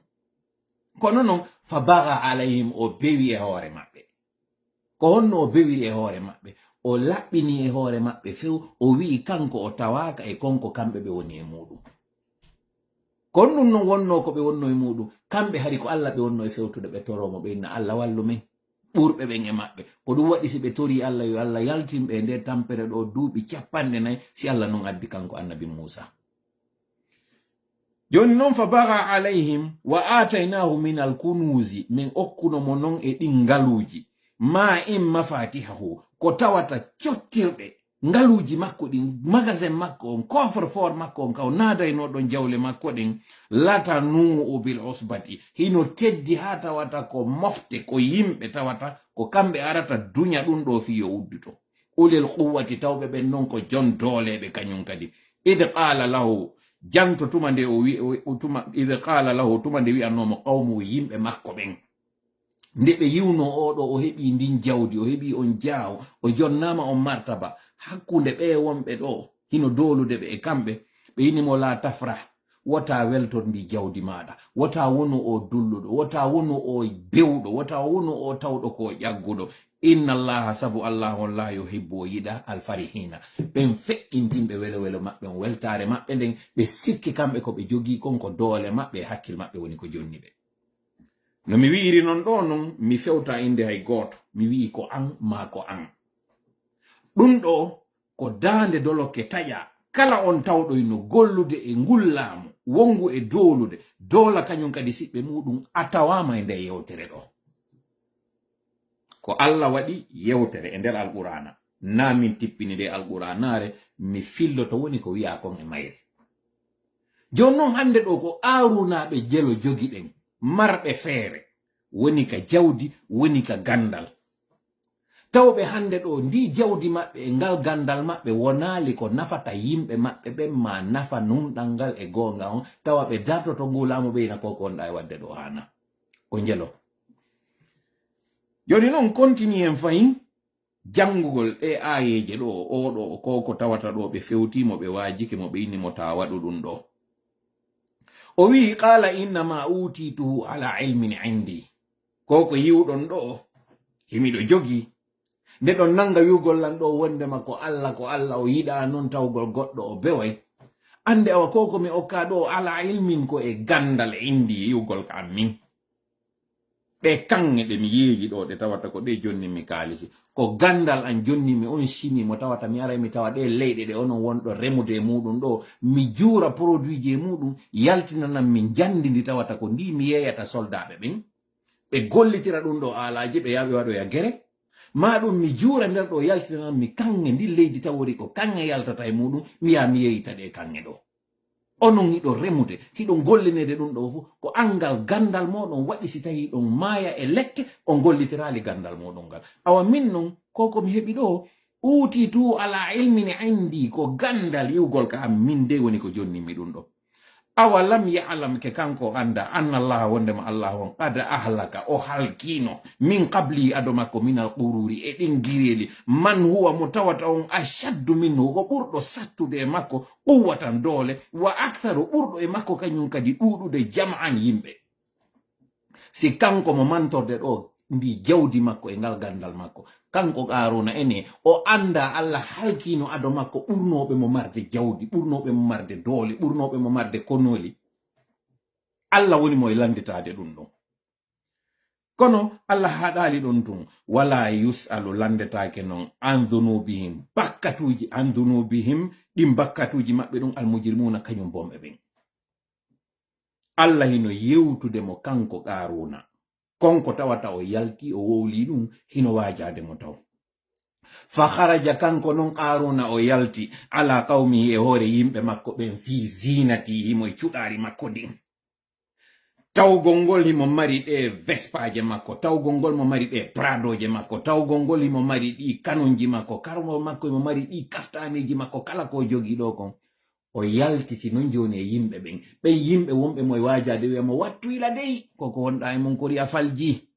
Kono non, "fa baga alayhim", o bewi e hoore maɓɓe. Ko honno o bewiri e hoore maɓɓe? O laɓɓini e hoore maɓɓe few, o wi'i kanko o tawaaka e kon ko kamɓe ɓe woni e muuɗum. Kon ɗum non wonnoo ko ɓe wonnoo e muuɗum. Kamɓe hari ko Allah ɓe wonnoo e fewtude, ɓe toroo mo, ɓe inna, "Allah wallu men." Ɓurɓe ɓen e maɓɓe. Ko ɗum waɗi si ɓe torii Allah yo Allah yaltin ɓe e nde tampere ɗoo duuɓi cappanɗe nayi, si Allah non addi kanko annabi Muusaa. Jooni non, "fa baga alayhim wa aataynaahu min alkunuuzi", min okkuno mo non e ɗin ngaluuji, "ma in mafatihahu", ko tawata cottirɗe ngaluuji makko ɗin, magasin makko on, coffre-fort makko on, ka o naadaynoo ɗon jawle makko ɗen, "latanuu'u bil usbati", hino teddi haa tawata ko mofte, ko yimɓe tawata ko kamɓe arata duña ɗum ɗoo fii yo udduto. "Ulil quwwati", tawɓe ɓen non ko jon dooleeɓe kañum kadi. "Id qaala lahu", janto tuma nde o wi-, o, o tuma, "id qaala lahu", tuma nde wi'anoo mo qawmuhu, yimɓe makko ɓen. Nde ɓe yi'unoo oo ɗoo, o heɓii ndin jawdi, o heɓii on jaawo, o jonnaama on martaba, hakkunde ɓee wonɓe ɗoo, hino doolude ɓe e kamɓe, ɓe inni mo, "Laa tafrah, wota weltor ndi jawdi maaɗa, wota wonu o dulluɗo, wota wonu o bewɗo, wota wonu o tawɗo ko ƴagguɗo. Inna Allaha, sabu Allah on, laa yuhibbu, o yiɗaa, alfarihiina", ɓen feƴƴintinɓe welo-welo maɓɓe on, weltaare maɓɓe nden, ɓe sikki kamɓe ko ɓe jogii kon ko doole maɓɓe e hakkil maɓɓe woni ko jonni ɓe. No mi wi'iri non ɗoo non, mi fewta innde hay gooto, mi wi'i ko an maa ko an. Ɗum ɗoo ko daande dolokke taƴa. Kala on tawɗo hino gollude e ngul laamu, wongu e doolude, doola kañum kadi siɓɓe muuɗum, a tawaama e nde yewtere ɗoo. Ko Allah waɗi yewtere e nder Alqur'aana. Naa min tippini nde Alqur'aanaare, mi filloto woni ko wi'aa kon e mayre. Jooni non hannde ɗoo ko Qaaruunaaɓe jelo jogiɗen, marɓe feere, woni ka jawdi, woni ka ganndal. Tawɓe hannde ɗoo, ndii jawdi maɓɓe e ngal ganndal maɓɓe wonaali ko nafata yimɓe maɓɓe ɓen, maa nafa nunɗal ngal e goonga on, tawa ɓe dartoto nguu laamu, ɓe ina ko ko wonɗaa e waɗde ɗoo haanaa. Ko njelo. Jooni non, kontinii en fahin janngugol ɗee aayeeje ɗoo, oo ɗoo, ko ko tawata ɗoo ɓe fewtii mo, ɓe waajike mo, ɓe inni mo taa waɗu ɗum ɗoo. O wi'i, "Qaala innama uutituhu ala ilmin indi." Ko ko yi'uɗon ɗoo, himiɗo jogii. Nde ɗon nannga wi'ugol lan ɗoo wondema ko Allah, ko Allah o yiɗaa non tawgol goɗɗo o beway. Annde awa ko ko mi okkaa ɗoo ala ilmin ko e ganndal indi yi'ugol ka an min. Ɗee kaŋŋe ɗe mi yeeyi ɗoo, ɗe tawata ko ɗe jonni mi kaalisi. Ko ganndal an jonni mi on simi mo tawata mi aray mi tawa ɗee leyɗe ɗe onon wonɗo remude e muuɗum ɗoo, mi juura produitji e muuɗum, yaltinanan mi njanndi ndi tawata ko ndi mi yeeyata soldaaɓe ɓen. Ɓe gollitira ɗum ɗoo aalaaji, ɓe yaha ɓe waɗoya gere. Maa ɗum mi juura nder ɗoo yaltinanan mi kaŋŋe ndi leydi tawori ko kaŋŋe yaltata e muuɗum, mi yaha mi yeeyita ɗee kaŋŋe ɗoo. Onon hiɗon remude, hiɗon gollineede ɗum ɗoo fof, ko anngal ganndal mooɗon waɗi si tawii hiɗon maaya e lekke, on gollitiraali ganndal mooɗon ngal. Awa min non, ko ko mi heɓi ɗoo, uutitu ala ilmin indi, ko ganndal yi'ugol ka am, min dey woni ko jonnimmi ɗum ɗoo. Awalam ya'lam, ke kanko o annda, anna Allaha, wondema Allahu on, qad ahlaka, o halkino, min qablihi, ado makko, minal qururi, e ɗin gireeli, man huwa, mo tawata on, ashaddu minhu, ko ɓurɗo sattude e makko, quwwatan, doole, wa aktharu, ɓurɗo e makko kañum kadi ɗuuɗude, jam'an, yimɓe. Si kanko mo mantorde ɗo ndi jawdi makko e ngal ganndal makko, kanko Qaaruuna ene, o annda Alla halkiino ado makko ɓurnooɓe mo marde jawdi, ɓurnooɓe mo marde doole, ɓurnooɓe mo marde konooli. Alla woni mo e lannditaade ɗum ɗon. Kono Alla haɗaali ɗon tun, "Wala yus'alu", lanndetaake non, "an dhunubihim", bakkatuuji, "an dhunubihim", ɗin bakkatuuji maɓɓe ɗum, "al mujrimuuna", kañum bonɓe ɓen. Alla hino yewtude mo kanko Qaaruuna. Konko tawata o yalti, o wowli ɗum, hino waajaade mo taw. Fa kharaja, kanko non Qaaruuna o yalti, ala qawmihi, e hoore yimɓe makko ɓen, fi zinati, himo e cuɗaari makko ndin. Tawgol ngol himo mari ɗe Vespaaje makko, tawgol ngol mo mari ɗe Pradooje makko, tawgol ngol himo mari ɗi kanonji makko, karmo makko himo mari ɗi kaftaneeji makko, kala ko o jogii ɗo kon. O yaltiti non jooni e yimɓe ɓen. Ɓen yimɓe wonɓe mo e waajaade wi'a mo, "Wattu ila dey, ko ko wonɗaa e mun kori a falji."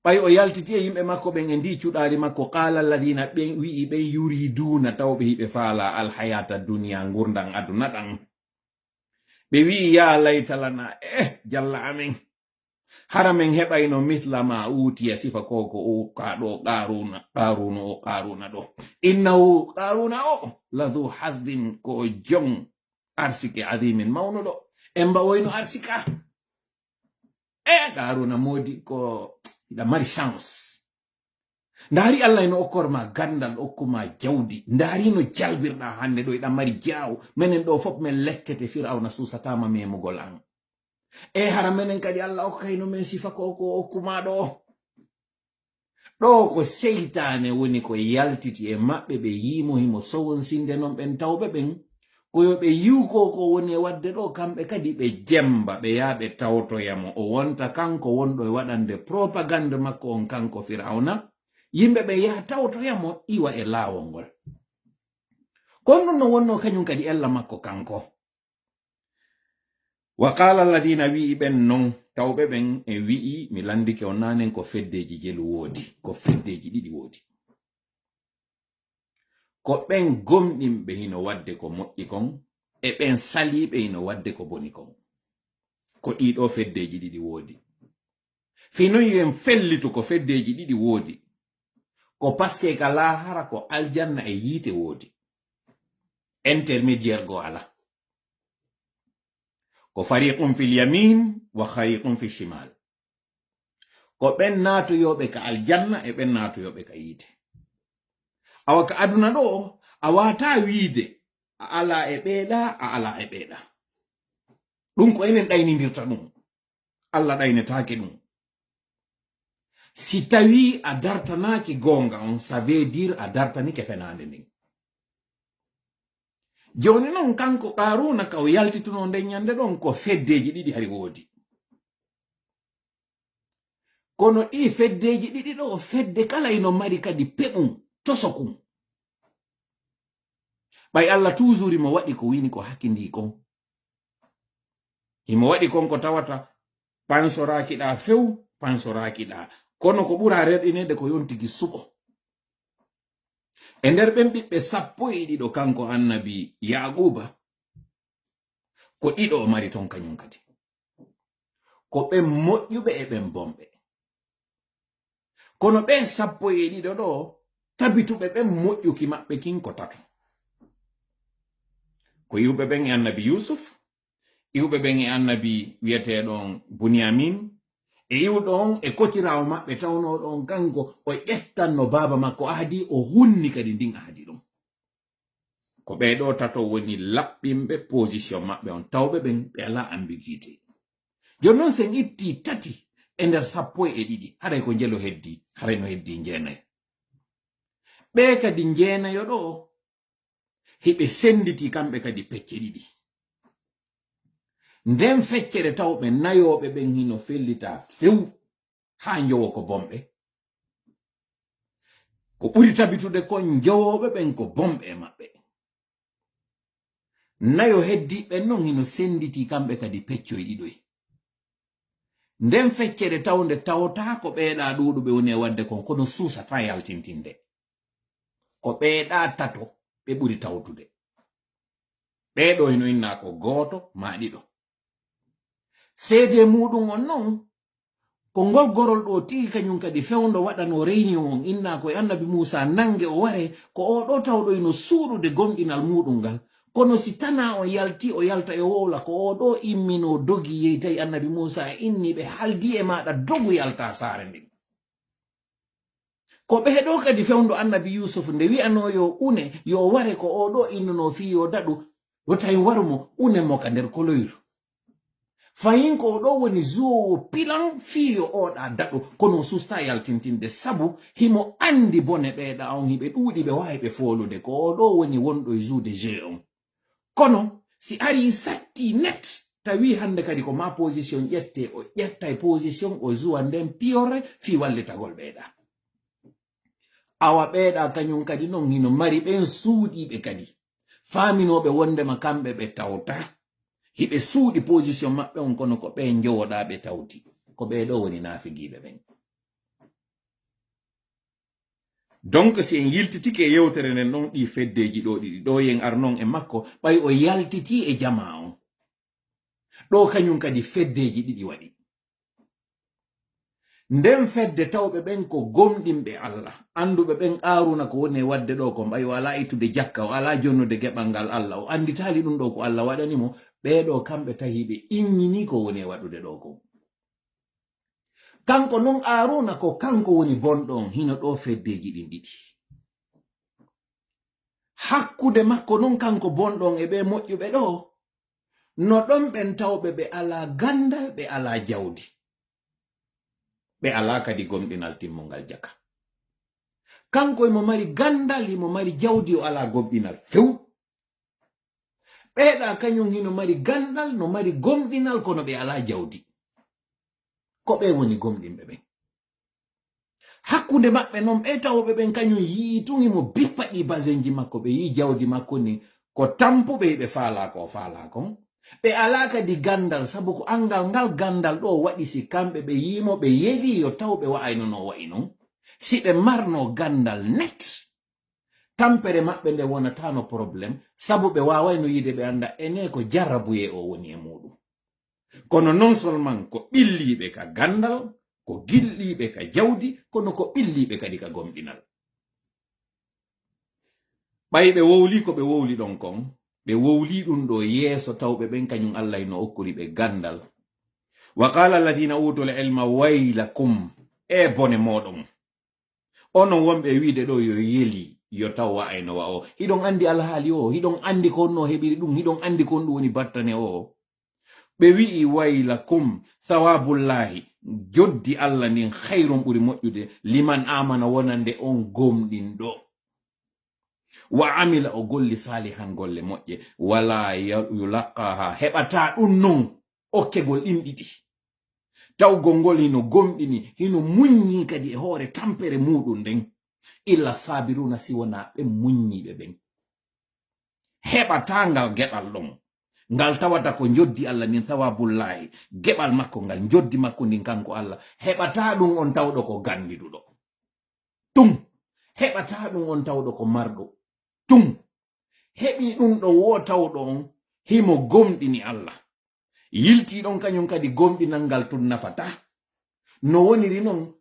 Ɓay o yaltiti e yimɓe makko ɓen e ndi cuɗaari makko, qaala alladina, ɓen wi'i ɓen, yuriduuna, tawɓe hiɓe faala, alhayata duniya, ngurndan aduna ɗan. Ɓe wi'i, "Ya layta lana, eh, jalla amen. Hara men heɓayno mithla ma utiya", sifa ko ko o ka ɗo Qaaruuna, Qaaruuna o, Qaaruuna ɗo. "Innahu", Qaaruuna o, "la dhu hazzin", ko o jon arsike, adhimin, mawnuɗo. En mbawoyno arsika. E Qaaruuna moodi ko hiɗa mari chance. Ndaari Alla ino okkor ma gandal, okku ma jawdi. Ndaari no jalbirɗa hannde ɗo, hiɗa mari jaaw. Menen ɗo fof men lettete, Firawna suusataama memugol an. E hara menen kadi Alla okkayno men sifa ko, ko okku ma ɗo? Ɗo ko seytaane woni ko yaltiti e maɓɓe, ɓe yiimo himo sowonsinde non ɓen tawɓe ɓen. Ko yo ɓe yiw ko, ko woni e waɗde ɗo, kamɓe kadi ɓe jemba, ɓe yaa ɓe tawtoya mo. O wonta kanko wonɗo e waɗande propagande makko on, kanko Firawna. Yimɓe ɓe yaha tawtoya mo, iwa e laawol ngol. Kon ɗum no wonno kañum kadi ella makko kanko. Wa qala alladina, wi'i ɓen non, tawɓe ɓen e wi'i, mi landike on nanen, ko feddeji jelu woodi, ko feddeji ɗiɗi woodi. Ko ɓen gomɗinɓe hino waɗde ko moƴƴi kon, e ɓen saliiɓe hino waɗde ko boni kon. Ko ɗii ɗoo feddeeji ɗiɗi woodi. Fii non yo en fellitu ko feddeeji ɗiɗi woodi. Ko paske ka laahara ko aljanna e yiite woodi. Intermédiaire goo alaa. Ko fariqun fil yamin wa fariqun fil shimal. Ko ɓen naatoyooɓe ka aljanna e ɓen naatoyooɓe ka yiite. Awa ka aduna ɗoo, a waataa wiide a alaa e ɓeeɗa, a alaa e ɓeeɗa. Ɗum ko enen ɗaynindirta ɗum. Alla ɗaynetaake ɗum. Si tawii a dartanaaki goonga on, ça veut dire a dartanike fenaande nden. Jooni non, kanko Qaaruuna ka o yaltitunoo nden ñande ɗon, ko feddeeji ɗiɗi hari woodi. Kono ɗii feddeeji ɗiɗi ɗoo, fedde kala ino mari kadi peɓum, tosokun. Ɓay Alla toujours imo waɗi ko wini ko hakindii kon. Imo waɗi kon ko tawata pansoraaki ɗaa few, pansoraaki ɗaa. Kono ko ɓura rerɗineede ko yontigi suɓo. E nder ɓen ɓiɓɓe sappo e ɗiɗo, kanko annabi Yaaquuba, ko ɗiɗo o mari ton kañum kadi. Ko ɓen moƴƴuɓe e ɓen bonɓe. Kono ɓen sappo e ɗiɗo ɗoo, tabituɓe ɓen, moƴƴuki maɓɓe kin ko tato. Ko iwɓe ɓen e annabi Yuusuf, iwɓe ɓen e annabi wi'eteeɗo on Bunyamin, e iwɗo on e kotiraawo maɓɓe tawnooɗo on kanko, o ƴettanno baaba makko ahadi, o hunni kadi ndin ahadi ɗon. Ko ɓee ɗoo tato woni laɓɓinɓe position maɓɓe on, tawɓe ɓen ɓe alaa ambiguïté. Jooni non, sen ittii tati e nder sappo e ɗiɗi, haray ko njelo heddii, haray no heddii njeenayo. Ɓee kadi njeenayo ɗoo, hiɓe sennditi kamɓe kadi pecce ɗiɗi. Nden feccere tawɓe nayooɓe ɓen hino fellitaa few haa njowo ko bonɓe. Ko ɓuri tabitude kon, njowooɓe ɓen ko bonɓe e maɓɓe. Nayo heddiiɓe non hino senditii kamɓe kadi peccoy ɗiɗoy. Nden feccere tawnde tawataa ko ɓeeɗaa ɗuuɗuɓe woni e waɗde kon, kono suusataa yaltintinde. Ko ɓeeɗaa tato ɓe ɓuri tawtude. Ɓeeɗo hino innaa ko gooto maa ɗiɗo. Seedee muuɗum on non, ko ngol gorol ɗoo tigi kañum kadi fewndo waɗanoo réunion on, innaa ko e Annabi Muusaa nannge o waree, ko oo ɗoo tawɗo hino suuɗude gomɗinal muuɗum ngal. Kono si tanaa on yaltii, o yalta e wowla, ko oo ɗoo imminoo dogi yehi tawi Annabi Muusaa e innii ɓe, haldii e maaɗa, dogu yaltaa saare nden. Ko ɓee ɗoo kadi fewndo Annabi Yuusuf nde wi'anoo yo une, yo ware, ko oo ɗoo innunoo fii yo daɗu, yo tawi waru mo, unen mo ka nder koloyru. Fahin ko oo ɗoo woni zuwoowo pilan fii yo oo ɗaa daɗu, kono o sustaa yaltintinde, sabu himo anndi bone ɓeeɗaa on, hiɓe ɗuuɗi, ɓe waawi ɓe foolude, ko oo ɗoo woni wonɗo e zuude jeu on. Kono si arii sattii net, tawi hannde kadi ko maa position ƴettee, o ƴetta e position, o zuwa nden piyore fii wallitagol ɓeeɗaa. Awa ɓeeɗaa kañum kadi non hino mari ɓen suuɗiiɓe kadi, faaminooɓe wonndema kamɓe ɓe tawtaa. Hiɓe suuɗi position maɓɓe on, kono ko ɓe njowoɗaa ɓe tawti. Ko ɓee ɗoo woni naafigiiɓe ɓen. Donc, si en yiltitike e yewtere nden ɗon, ɗii feddeeji ɗoo ɗiɗi, ɗoo yen ar non e makko, ɓay o yaltitii e jamaa on. Ɗoo kañum kadi feddeeji ɗiɗi waɗi. Nden fedde tawɓe ɓen ko gomɗinɓe Alla, annduɓe ɓen Aaruuna ko woni e waɗde ɗoo kon, ɓay o alaa ittude jakka, o alaa jonnude geɓal ngal Alla, o annditaali ɗum ɗoo ko Alla waɗani mo, ɓee ɗoo kamɓe tahi ɓe iññinii ko woni e waɗude ɗoo kon. Kanko non Aaruuna, ko kanko woni bonɗo on, hino ɗoo feddeeji ɗin ɗiɗi. Hakkunde makko non kanko bonɗo on e ɓee moƴƴuɓe ɗoo, no ɗon ɓen tawɓe ɓe alaa ganndal, ɓe alaa jawdi. Ɓe alaa kadi gomɗinal timmungal jaka. Kanko himo mari ganndal, himo mari jawdi, o alaa gomɗinal few. Ɓeeɗaa kañum hino mari ganndal, no mari gomɗinal, kono ɓe alaa jawdi. Ko ɓe woni gomɗinɓe ɓen. Hakkunde maɓɓe non, ɓe tawɓe ɓen kañum yi'i tun himo bippa ɗii basenji makko, ɓe yi'i jawdi makko ndin ko tampuɓe, hiɓe faalaa ko o faalaa kon. Ɓe alaa kadi ganndal, sabu ko anngal ngal ganndal ɗoo waɗi si kamɓe ɓe yi'i mo, ɓe yelii yo taw ɓe wa'ayno no wa'i non. Si ɓe marnoo ganndal net, tampere maɓɓe nde wonataano problème, sabu ɓe waawayno yi'ude ɓe annda enee ko jarrabuyee o woni e muuɗum. Kono non seulement ko ɓilliiɓe ka ganndal, ko gilliiɓe ka jawdi, kono ko ɓilliiɓe kadi ka gomɗinal. Ɓay ɓe wowlii ko ɓe wowli ɗon kon, ɓe wowlii ɗum ɗoo yeeso tawɓe ɓen kañum Alla hino okkori ɓe ganndal. Wa qaala alladhiina uutul ilma waylakum, e bone mooɗon. Onon wonɓe e wi'ude ɗoo yo yeli, yo taw wa'ayno wa o. Hiɗon anndi alhaali o, hiɗon anndi ko honno o heɓiri ɗum, hiɗon anndi ko honɗum woni battane o. Ɓe wi'i, waylakum, thawaabullaahi, joddi Alla ndin, khayrun, ɓuri moƴƴude, liman aamana, wonande on gomɗinɗo. Wa amila, o golli saalihan, golle moƴƴe, wala ya-, yulaqqaaha, heɓataa ɗum non, okkegol ɗin ɗiɗi. Tawgol ngol hino gomɗini, hino muññi kadi e hoore tampere muuɗum nden. Illa saabiruna, si wonaa ɓen muññiiɓe ɓen. Heɓataa ngal geɓal ɗon, ngal tawata ko njoddi Alla ndin, thawaabullaahi, geɓal makko ngal, njoddi makko ndin kanko Alla, heɓataa ɗum on tawɗo ko ganndiduɗo. Tun, heɓataa ɗum on tawɗo ko marɗo. Tun, heɓii ɗum ɗo woo tawɗo on himo gomɗini Alla. Yiltii ɗon kañum kadi gomɗinal ngal tun nafataa. No woniri non,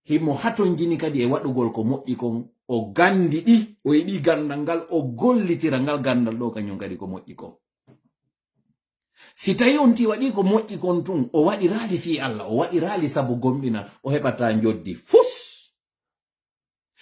himo hatonjini kadi e waɗugol ko moƴƴi kon, o ganndi ɗi, o heɓii ganndal ngal, o gollitira ngal ganndal ɗoo kañum kadi ko moƴƴi kon. Si tawii on tii waɗii ko moƴƴi kon tun, o waɗiraali fii Alla, o waɗiraali sabu gomɗinal, o heɓataa njoddi fus.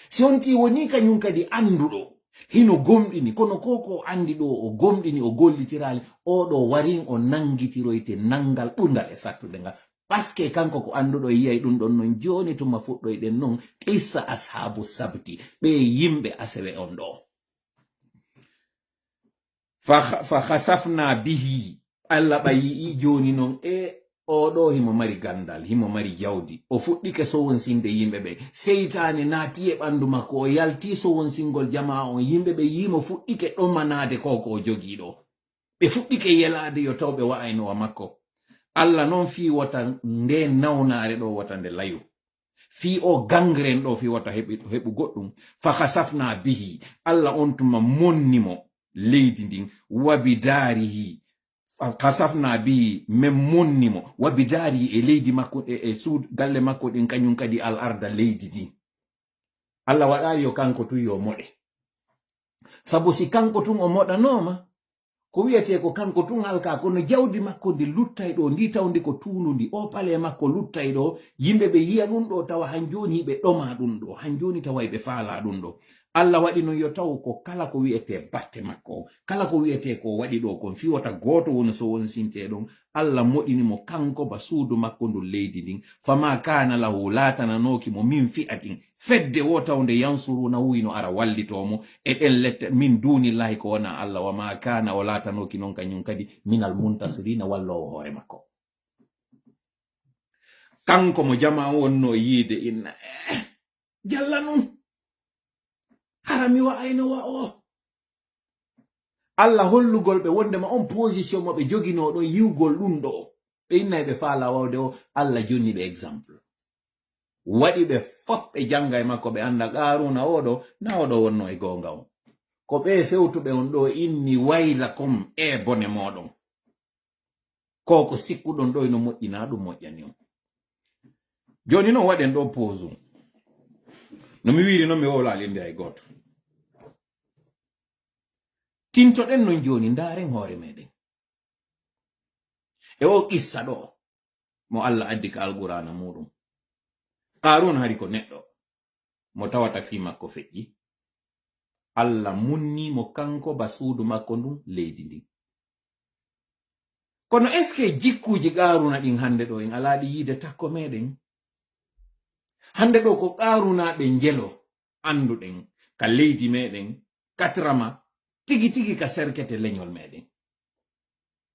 Si on tii wonii kañum kadi annduɗo, hino gomɗini, kono ko ko anndi ɗoo, o gomɗini, o gollitiraali, oo ɗoo warin o nanngitiroyte nanngal ɓurngal e sattude ngal. Paske kanko ko annduɗo, yi'ay ɗum ɗon non. Jooni tuma fuɗɗoyɗen non qissa ashaabu sabti, ɓe yimɓe asewe on ɗoo. Fa, fa khasafna bihi. Alla ɓay yi'ii jooni non, e oo ɗoo himo mari ganndal, himo mari jawdi. O fuɗɗike sowonsinde yimɓe ɓe. Seytaane naati e ɓanndu makko, o yaltii sowonsingol jamaa on. Yimɓe ɓe yi'i mo fuɗɗike ɗomanaade ko ko o jogii ɗoo. Ɓe fuɗɗike yelaade yo taw ɓe wa'ayno wa makko. Allah noon fii wota nde nawnaare ɗo wota nde layu. Fii o gangren ɗo fii wota heɓu, heɓu goɗɗum. Fa khasafna bihi. Allah on tuma monni mo leydi ndin. Wa bidaarihi. Fa khasafna bihi, men monni mo. Wa bidaarihi, e leydi makko, e, e suud, galle makko ɗin, kañum kadi al arda leydi ndin. Allah waɗaali yo kanko tun yo moɗe. Sabu si kanko tun o moɗanooma, ko wi'etee ko kanko tun halkaa, kono jawdi makko ndi luttay ɗo, ndi tawndi ko tuunundi, o pale makko luttay ɗo, yimɓe ɓe yi'a ɗum ɗo, tawa han jooni ɓe ɗoma ɗum ɗo, han jooni tawa ɓe faalaa ɗum ɗo. Allah waɗi non yo taw ko kala ko wi'etee batte makko, kala ko wi'etee ko waɗi ɗo kon, fii wota gooto wonu so wonsintee ɗon, Allah moɗini mo kanko ba suudu makko ndun leydi ndin. Fama kana lahu, laatananooki mo min fi'atin, fedde wo tawnde yansuruna wuyno ara wallitoo mo e ɗen lette min dunillahi ko wona Allah. Wa ma kana, o laatanooki non kañum kadi minal muntasirina walloowo hoore makko. Kanko mo jama on wonno yiide inna, eh, jalla nun. Hara mi wa'ayno wa o. Allah hollugol ɓe wondema on position mo ɓe joginoo ɗon yi'ugol ɗum ɗo. Ɓe innay ɓe faalaa wawde o, Allah jonni ɓe exemple. Waɗi ɓe fop ɓe jannga e makko, ɓe annda Qaaruuna oo ɗo, na oo ɗo wonno e goonga on. Ko ɓe fewtuɓe on ɗo inni waylakum, e bone mooɗon. Ko ko sikkuɗon ɗo ino moƴƴi, na ɗum moƴƴani on. Jooni non waɗen ɗo pause. No mi wiiri non mi wowlaali inde hay gooto. Tintoɗen non jooni, ndaaren hoore meɗen. E o qissa ɗo, mo Allah addi ka Alqur'aana muɗum. Qaaruuna hari ko neɗɗo mo tawata fii makko feƴƴi. Allah munni mo kanko ba suudu makko ndun leydi ndin. Kono est-ce que jikkuuji Qaaruuna ɗin hannde ɗo en alaa ɗi yiide takko meɗen? Hannde ɗo ko Qaaruunaaɓe njelo annduɗen ka leydi meɗen, katrama tigi tigi ka serkete leñol meɗen.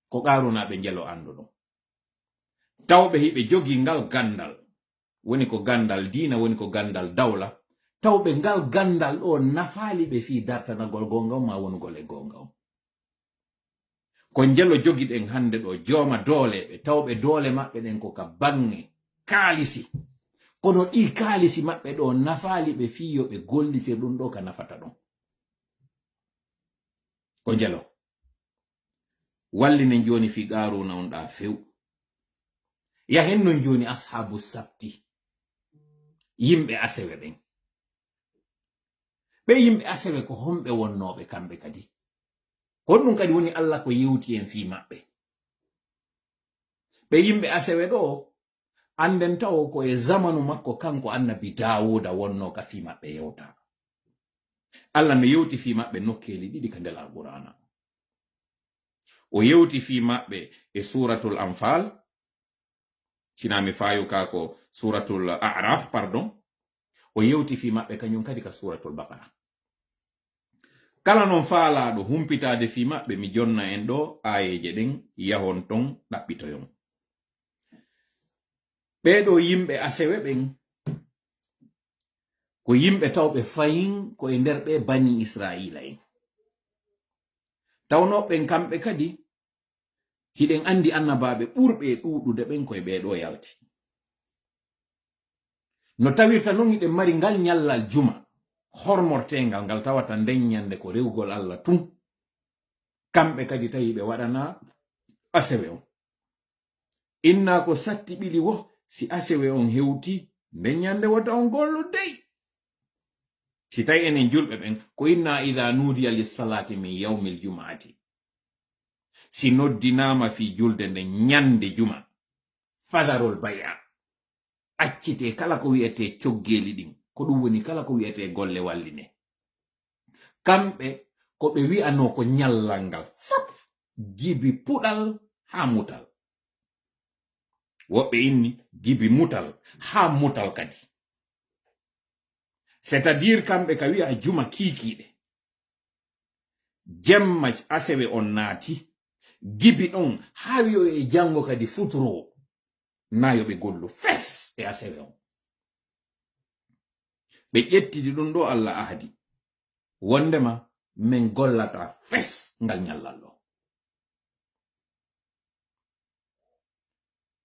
Ko Qaaruunaaɓe njelo annduɗon. Tawɓe hiɓe jogii ngal ganndal, woni ko ganndal diina, woni ko ganndal dawla, tawɓe ngal ganndal ɗo nafaali ɓe fii dartanagol goonga on maa wonugol e goonga on. Ko njelo jogiɗen hannde ɗo, jooma dooleeɓe, tawɓe doole maɓɓe ɗen ko ka baŋŋe kaalisi. Kono ɗii kaalisi maɓɓe ɗo nafaali ɓe fii yo ɓe gollitir ɗum ɗo ka nafata ɗon. Ko njelo. Wallinen jooni fii Qaaruuna on ɗa few. Yahen non jooni Ashaabu Sabti. Yimɓe asewe ɓen. Ɓe yimɓe asewe ko honɓe wonnooɓe kamɓe kadi? Ko honɗum kadi woni Allah ko yewti en fii maɓɓe? Ɓe yimɓe asewe ɗo, annden tawo ko e zamanu makko kanko annabi Daawuda wonnoo ka fii maɓɓe yewta. Allah no yewti fii maɓɓe nokkeeli ɗiɗi ka nder Alqur'aana. O yewti fii maɓɓe e Suuratul Anfaal, sinaa mi faayu ka ko Suuratul A'raaf, pardon. O yewti fii maɓɓe kañum kadi ka Suuratul Baqara. Kala non faalaaɗo humpitaade fii maɓɓe, mi jonna en ɗo aayeeje ɗen, yahon ton ɗaɓɓitoyon. Ɓee ɗo yimɓe asewe ɓen, ko yimɓe tawɓe fayin ko e nder ɓe Banii Israa'iila en. Tawnoo ɓen kamɓe kadi, hiɗen anndi annabaaɓe ɓurɓe e ɗuuɗude ɓen ko e ɓee ɗo yalti. No tawirta non hiɗen mari ngal ñallal juma, hormorteengal ngal tawata nden ñande ko rewgol Allah tun. Kamɓe kadi tawi ɓe waɗana asewe on. Inna ko satti ɓili wo, si asewe on hewti, nden ñande wota on gollu dey. Si tawi enen julɓe ɓen, ko inna idha nudiya lissalaati min yawmil juma'ati. Si noddinaama fii julde nden ñande juma, fadharul bay'a. Accitee kala ko wi'etee coggeeli ɗin. Ko ɗum woni kala ko wi'etee golle walline. Kamɓe ko ɓe wi'anoo ko ñallal ngal fop, gibi puɗal haa mutal. Woɓɓe inni gibi mutal haa mutal kadi. C'est-à-dire kamɓe ka wi'a juma kiikiiɗe. Jemma asewe on naati, gibi ɗon haa wi'o e janngo kadi futuro. Na yo ɓe gollu fes e asewe on. Ɓe ƴettidi ɗum ɗo Allah ahdi. Wondema men gollata fes ngal ñallal ɗo.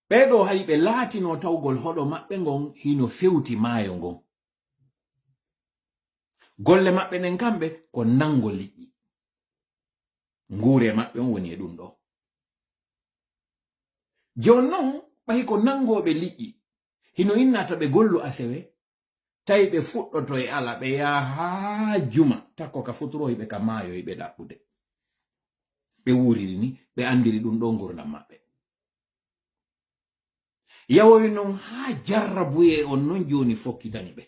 Ɓee ɗoo hari ɓe laatinoo tawgol hoɗo maɓɓe ngon hino fewti maayo ngon. Golle maɓɓe ɗen kamɓe ko nango liƴƴi. Nguure maɓɓe on woni e ɗum ɗoo. Jooni non, ɓay ko nangooɓe liƴƴi, hino innaa to ɓe gollu asewe, tawi ɓe fuɗɗoto e ala, ɓe yaha haa juma, takko ka futuro, hiɓe ka maayo, hiɓe ɗaɓɓude. Ɓe wuuriri ni, ɓe anndiri ɗum ɗoo ngurndan maɓɓe. Yahoy non haa jarrabuyee on non jooni fokkitani ɓe.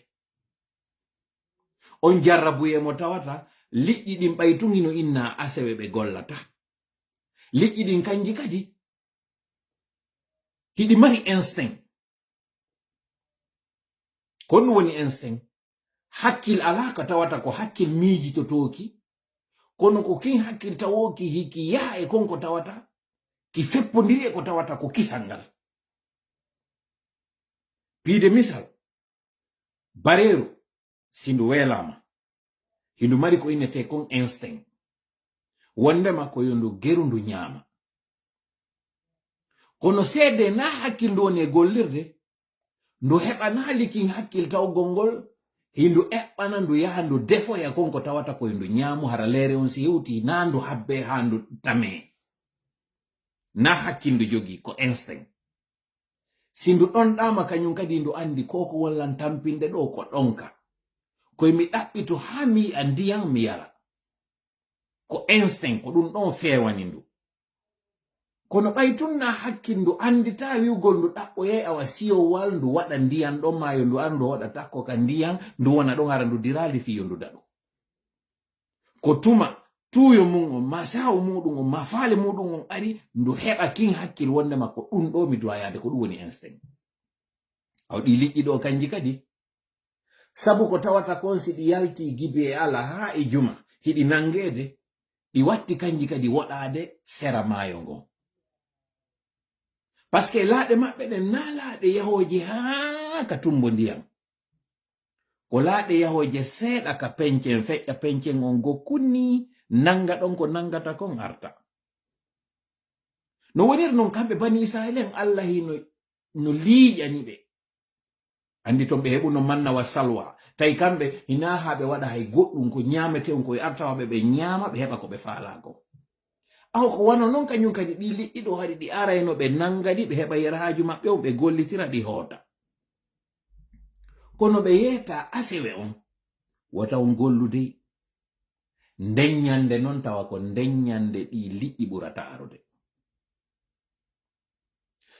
On jarrabuyee mo tawata liƴƴi ɗin ɓay tun hino innaa asewe ɓe gollata. Liƴƴi ɗin kanji kadi hiɗi mari instinct. Ko ɗum woni instinct. Hakkil alaa ka tawata ko hakkil miijitotooki, kono ko kin hakkil tawooki hiki yaha e kon ko tawata, ki feppondiri e ko tawata ko kisal ngal. Piide misal, bareeru, si ndu weelaama, hindu mari ko innetee kon instinct. Wondema ko yo ndu geru ndu ñaama. Kono seede na hakkil ndu woni e gollirde, ndu heɓanaali kin hakkil tawgol ngol, hindu eɓɓana ndu yaha ndu defoya kon ko tawata ko ndu ñaamu, hara leere on si hewti na ndu habbe haa ndu tamee. Na hakkil ndu jogii ko instinct. Si ndu ɗonɗaama kañum kadi ndu anndi ko ko wallan tampinde ɗoo ko ɗonka. Koy mi ɗaɓɓito haa mi yi'a ndiyan mi yara. Ko instinct, ko ɗum ɗon feewani ndu. Kono ɓay tun na hakkil ndu annditaa wi'ugol ndu ɗaɓɓoyay awa siyowal ndu waɗa ndiyan ɗon maayo ndu ar ndu waɗa takko ka ndiyan ndu wona ɗon ara ndu diraali fii yo ndu daɗu. Ko tuma tuuyo mum on, ma sawo muɗum on, ma faale muɗum on ari, ndu heɓa kin hakkil wondema ko ɗum ɗo mi duwa yaade, ko ɗum woni instinct. Aw ɗi liƴƴi ɗo kanji kadi. Sabu ko tawata kon si ɗi yalti gibi e ala haa e juma, hiɗi nangeede, ɗi watti kanji kadi woɗaade sera maayo ngon. Parce que laaɗe maɓɓe ɗen na laaɗe yahooje haa ka tumbo ndiyam. Ko laaɗe yahooje seeɗa ka pencen, feƴƴa pencen on go kunni, nanga ɗon ko nangata kon arta. No woniri non kamɓe Bani Israil en, Allah hino, no liiƴani ɓe. Andi ton ɓe heɓuno manna wa salwa. Tawi kamɓe hina haa ɓe waɗa hay goɗɗum ko ñaametee on ko e artawa ɓe, ɓe ñaama, ɓe heɓa ko ɓe faalaa kon. Aw ko wano non kañum kadi ɗi liƴƴi ɗo hari ɗi arayno ɓe nanga ɗi, ɓe heɓa yerhaaju maɓɓe on, ɓe gollitira ɗi hoota. Kono ɓe yeeta asewe on, wota on gollu dey. Nden ñande non tawa ko nden ñande ɗi liƴƴi ɓurata arude.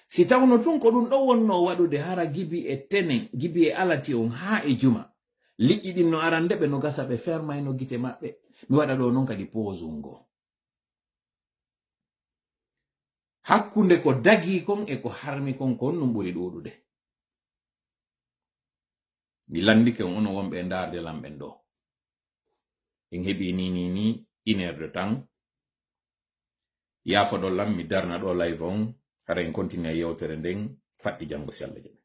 Si tawno tun ko ɗum ɗo wonno waɗude, hara gibi e tenen, gibi e alati on haa e juma, liƴƴi ɗin no arande ɓe no gasa ɓe fermayno gite maɓɓe. Mi waɗa ɗo non kadi poosungo. Hakkunde ko dagii kon e ko harmi kon, ko honɗum ɓuri ɗuuɗude? Mi lanndike on, onon wonɓe e ndaarde lan ɓen ɗo. En heɓii ni, ni, ni, une heure de temps. Yaafoɗon lan, mi darna ɗo live on, hara en continue yewtere nden, faɗɗi janngo si Allah jaɓi.